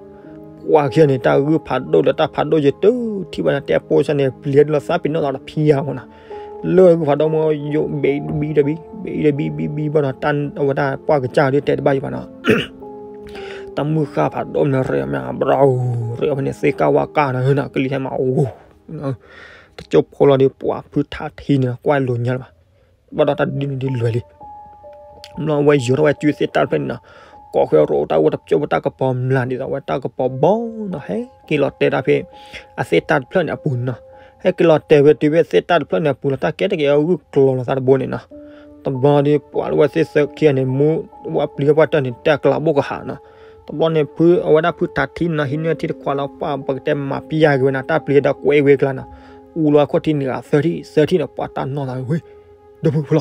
ပှၤခံဂၤန့ၣ် တၢ်ဂုၢ်ဖးဒိၣ်လၢတၢ်ဖးဒိၣ်ယတုၤထံၣ်ဘၣ်န့ၣ် တဲပိစၢ်န့ၣ် ပျံၤဒ်လီၤသးပ့ၤနီၣ်သးတဖံယါအဃိနီၤ, လၢဂုၢ်ဖးဒိၣ်မ့ၢ်ယိၣ် ဘံဒ်ဘံဒီးဘံ ဘံဒ်ဘံ ဘံဘံဘၣ်နီၤ, တၢ်အဝဲဒၣ်ပှၢ်ကစၢ်ဒ်တဲတဘၣ်ယံၤဘၣ်နီၤ, တၢ်မုၢ်ဃၢ်ဖးဒိၣ်မ့ၢ်ရ့မ့ၢ်ဘြီ ရ့အီၤဖဲန့ၣ် သ့ကၢ်ဝါကၢ်နီၤ ဟၢနီၤ ကလံၤဟဲမးအိၣ် တကၠိဖိလီၤဒီး ပှၤဖုထးထံန့ၣ် ကွၢ်လိာ်ညါလၢၤဘၣ်, ဘၣ်ဒီးတၢ်ဒ်န့ၣ်ဒ်လဲၣ်လံ ဘျီဝဲယိၤထီၣ်ဝဲစုသ့ၣ်တၢ်တဖျၢၣ်န့ၣ်နီၤ, ကိးဃဲရိတၢ်ဝဲတကၠိဖိတၢ်ကပီၤမျးဒ်သိးဝဲတၢ်ကပီၤဘီနီၤ, ဟဲက့ၤလီၤတဲာ်တၢ်ဖဲ အသ့ၣ်တၢ်တဖျၢၣ်န့ၣ်အပူၤန့ၣ်နီၤ, ဟဲက့ၤလီၤတဲာ်ဝဲတုၤဖဲသ့ၣ်တၢ်တဖျၢၣ်န့ၣ်အပူၤလီၤ, တၢ်ကဲတကဲအဂုၢ်ကျီၤလီၤသးတဘိန့ၣ်နီၤ, တဘျီဒီးပှၤလၢဝဲသ့ၣ်သၢခံဂၤန့ၣ် မူဝဲပျံၤပှၢ်တၢၢ်န့ၣ် တဲကျးဘိၣ်ကဟးနီၤ, တဘျီန့ၣ်ဖုအဝဲဒၣ်ဖုထးထံန့ၣ်နီၤ ဟံးန့ၢ်ထံတခွးလီၤ ပှၤပကတဲမၤပျၢ်က့ၤဝဲနီၤ တၢ်ပျံၤဒီးကွဲးဝဲကျါနီၤ, အူလီၤခိၣ်ထံန့ၣ်ဂၤသၢထံၣ်သၢထံၣ်နီၤ, ပှၤတၢ်နီၢ်သးဝဲ ဒီပုၢ်ဝဲၢ်လီၤ,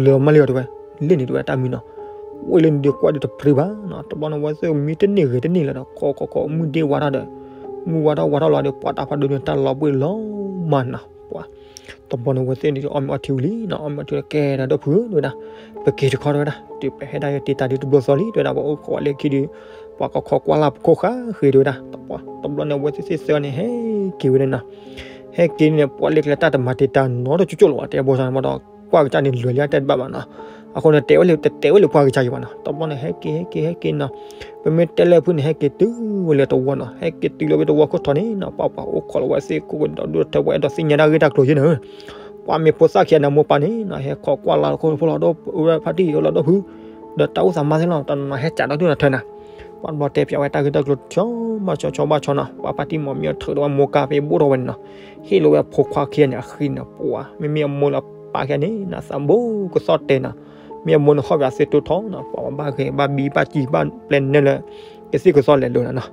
လဲၤမၤလံအီၤတဲဝဲ, လ့ၣ်န့ၣ်တဲဝဲတၢ်မံနီၤ, ဝဲလၢန့ၣ်ဒီးကွၢ်ဒီးတပျံၤဘၣ်နီၤ, တဘျီန့ၣ်ဝဲသ့ၣ်မံတန့ၢ်ဂ့ၤတန့ၢ်လၢၤဒီး ခီခီခီ မုၢ်ဒ့ဝါထီၣ်ဒီး, မုၢ်ဝါထီၣ်ဝါထီၣ်လီၤဒီး ပှၤတၢ်ဖးဒိၣ်န့ၣ် တၢ်လီၤဘှ့ၣ်လီၤမၢ်နီၤ, ပှၤ တဘျီန့ၣ်ဝဲသ့ၣ်န့ၣ် အီၣ်မ့ၤအီထံဝံၤလံနီၤ, အီၣ်မ့ၤအီထံဝံၤလၢကဲဒီးဒီပုၢ်ဝဲၢ်တဲဝဲဒၣ်, ပက့ၤတခီတဲဝဲဒၣ်, တုၤပဟဲဒၣ်ယတ့တၢ်ဒုးတဘျီသီလံ တဲဝဲဒၣ် ပှၤအိၣ်ခိးလၢခံဒီး, ပှၤကခီကွၢ်လၢ်ပခိၣ်ဃာ်ဃ့တဲဝဲဒၣ်, တဘျီန့ၣ် အဝဲသ့ၣ်သ့ၣ်သၢန့ၣ်ဟဲက့ၤဝဲန့ၣ်နီၤ ဟဲက့ၤန့ၣ် ပှၤလၢကျဲတၢ်တမၤတ့ၢ်တၢ်နီတကၠိကၠိလၢၤဘၣ် တဲဘိစၢ်န့ၣ် ဘၣ်ဒီး ပှၢ်ကစၢ်န့ၣ် လဲၤလၢအတဲတဘၣ်ဘၣ်နီၤ, အဃိန့ၣ် တဲဝဲလၢ တတဲဝဲလၢပှၢ်ကစၢ်ယံၤဘၣ်နီၤ, တဘျီန့ၣ် ဟဲက့ၤ ဟဲက့ၤဟဲက့ၤနီၤ, ပမ့ၢ်တဲလၢဖုန့ၣ် ဟဲက့ၤတုၤဝဲလၢတဝီနီၤ, ဟဲက့ၤတုၤလၢဝဲတဝီခိၣ်ထီန့ၣ်နီၤ, ပှၤပှၤအိၣ်ခိးလီၤဝဲသ့ၣ်ကိးကဒီးဒိၣ်ထၢ ပှၤအဲၣ်ဒိးသ့ၣ်ညါတၢ်ဂ့ၢ်တၢ်ကျိၤယဲန့ၣ်, ပှၤမ့ၢ်ဖိသၣ်ခံဂၤန့ၣ် မိၢ်ပၢ်န့ၣ်နီၤ ဟဲခီကွၢ်လၢ်ခိၣ်ဖိလီၤဒီး ဖါတံၢ်လီၤဒီပုၢ် ဒီးတၢ်အိၣ်သးမါသ့ၣ်လီၤ တနီၤနီၤ ဟဲကးဒီးဒိၣ်ထၢနၤ, ပှၤဘျီတဲပၠးဝဲတၢ်ဂ့ၢ်တၢ်ကျိၤ ဆီဘၣ်ဆီဆီဘၣ်ဆီနီၤ, ပှၤဖါတံၢ်မီၤမ့ၢ်အထုးဒီးဝဲမိၢ်ကါဖဲဘိၣ်ထီၣ်ဝဲန့ၣ်နီၤ, ဟ့ၣ်လီၤဝဲဖိခွါခံဂၤန့ၣ် အဃံန့ၣ် ပှၤ မ့မ့ၢ်အမိၢ်လၢပၢ်ခံဂၤန့ၣ်နီၤ သးဘိကသီၣ်တဲာ်နီၤ, မ့ၢ်အမိၢ်န့ၣ် ဟီၣ်ဘၣ်သ့ၣ်တိၢ်ထီနီၤ, ပှၤဘၣ်ဂဲၤဘၣ်ဘံဘၣ်စံၤ ဘၣ်ပျဲနဲလၢ ကသံၣ်ကသီၣ်လဲၤလိၤနၤနီၤ,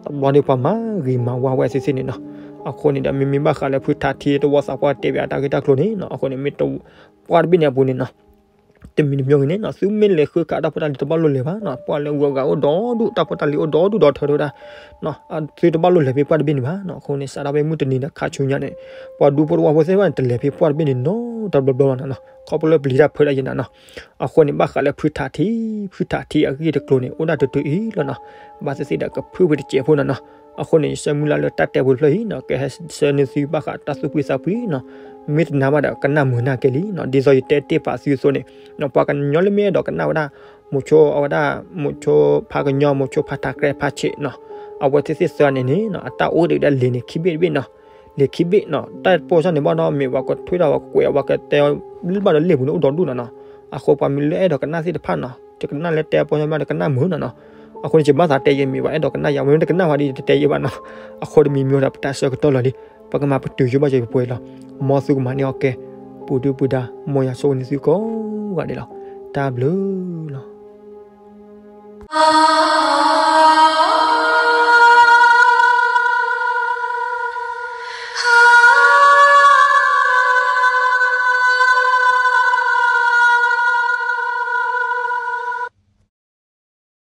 တဘျီန့ၣ်ပှၤမၤဂ့ၤမၤဝါဝဲသ့ၣ်သ့ၣ်န့ၣ်နီၤ, အဃိန့ၣ်ဒီး မ့မ့ၢ်ဘၣ်ဃးလၢဖုထးထံတဝီသးပှၢ်တဲပၠးတၢ်ဂ့ၢ်တၢ်ကျိၤန့ၣ်နီၤ, အဃိန့ၣ် မ့ၢ်တ ပှၢ်တဘ့ၣ်န့ၣ်အပူၤန့ၣ်နီၤ တမံၤတမံၤဂ့ၤန့ၣ်နီၤ သုမ့ၢ်လဲၤဃုခးတၢ်ဖိတၢ်လံၤတဘၣ်လိၣ်လဲၤဘၣ်နီၤ, ပှၢ်လၢဂုၤဂၤအိၣ်ဒီဒူၣ် တၢ်ဖိတၢ်လံၤအိၣ်ဒီဒူၣ်ဒီထၢဝဲဒၣ်, သုတဘၣ်လိၣ်လဲၤဖဲပှၢ်တဘ့ၣ်န့ၣ်ဘၣ်နီၤ, အဃိန့ၣ် စးထီၣ်ဖဲမုၢ်တနံၤဒီးခါဆူညါန့ၣ်, ပှၤဒူဖိတဝီဖိသ့ၣ်တဖၣ်န့ၣ် တလဲၤဖဲပှၢ်တဘ့ၣ်န့ၣ်နီတဘျီဘျီဘၣ်နီၤ, ခီဖျိလၢပျံၤတၢ်ဖုးတၢ်ယဲနၤနီၤ, အဃိန့ၣ် ဘၣ်ဃးလၢဖုထးထံ, ဖုထးထံအဂ့ၢ်တကျိၤန့ၣ် အိၣ်ဒၣ်တတုၤအံၤလီၤနီၤ, ဘၣ်သ့ၣ်သ့ၣ်ဒီးကဖုးဖဲတစဲးဖိနီၤနီၤ, အဃိန့ၣ် ယဆၢမုၢ်လၢ်လၢတၢ်တဲဖိတဖျၢၣ်အံၤနီၤ ကဟဲဆှၢန့ၢ်သုဘၣ်ဃးတၢ်သူၣ်ဖှံသးဖှံနီၤ, မ့ၢ်တနာ်ဘၣ်ဒီးကနၣ်မုာ်နၢ်ကဲလံနီၤ, ဒ်သိးယတဲတ့ၢ်ပာ်သုအသိးန့ၣ်, ပှၤကညီလၢမ့ၢ်အဲၣ်ဒိးကနၣ်ဝဲဒၣ်, မိၤဆိအဝဲဒၣ်, မိၤဆိဖးကညီ မိၤဆိဖးထးကြဲးဖးဆဲးနီၤ, အဝဲသ့ၣ်သ့ၣ်သၢဂၤန့ၣ်န့ၣ်နီၤ အတၢ်အိၣ်ဒံးဒၣ်လံာ်န့ၣ်ခံဘ့ၣ်တဘ့ၣ်နီၤ, လံာ်ခံဘ့ၣ်နီၤ တၢ်ပိာ်စၢ်န့ၣ်ဘၣ်ဒီးမ့ၢ်ပှၤကထွဲဒီးပှၤကကွဲးအီၤ ပှၤကတဲအီၤလၢဘၣ်ဒီးလံာ်ပူၤန့ၣ်အိၣ်ဒီဒူၣ်နီၤနီၤ, အဃိပှၤမ့ၢ်လၢအဲၣ်ဒိးကနၣ်သ့ၣ်တဖၣ်နီၤ တကနၣ်လၢတဲပိာ်စၢ်မ့ၢ်တကနၣ်မုာ်နီၤနီၤ, အဃိန့ၣ် ယဘၣ်သးတဲယဲမ့ၢ်ပှၤအဲၣ်ဒိးကနၣ်ယၤ မ့ၢ်တကနၣ်ဝဲဒီးယတတဲယဲဘၣ်နီၤ, အဃိတမံၤမံၤဒီးပတၢ်ဆၢကတီၢ်လီၤလံ, ပကမၤပတုာ်ယိဘၣ်ယပှဲၤလီၤ, မ်သုကမၤန့ၢ်အီၣ်ကဲ, ပူၤဒုပူၤဒါ မ်ယွၤဆိၣ်ဂ့ၤန့ၢ်သုကိးဂၤဒဲးလီၤ, တၢ်ဘျုးလီၤ.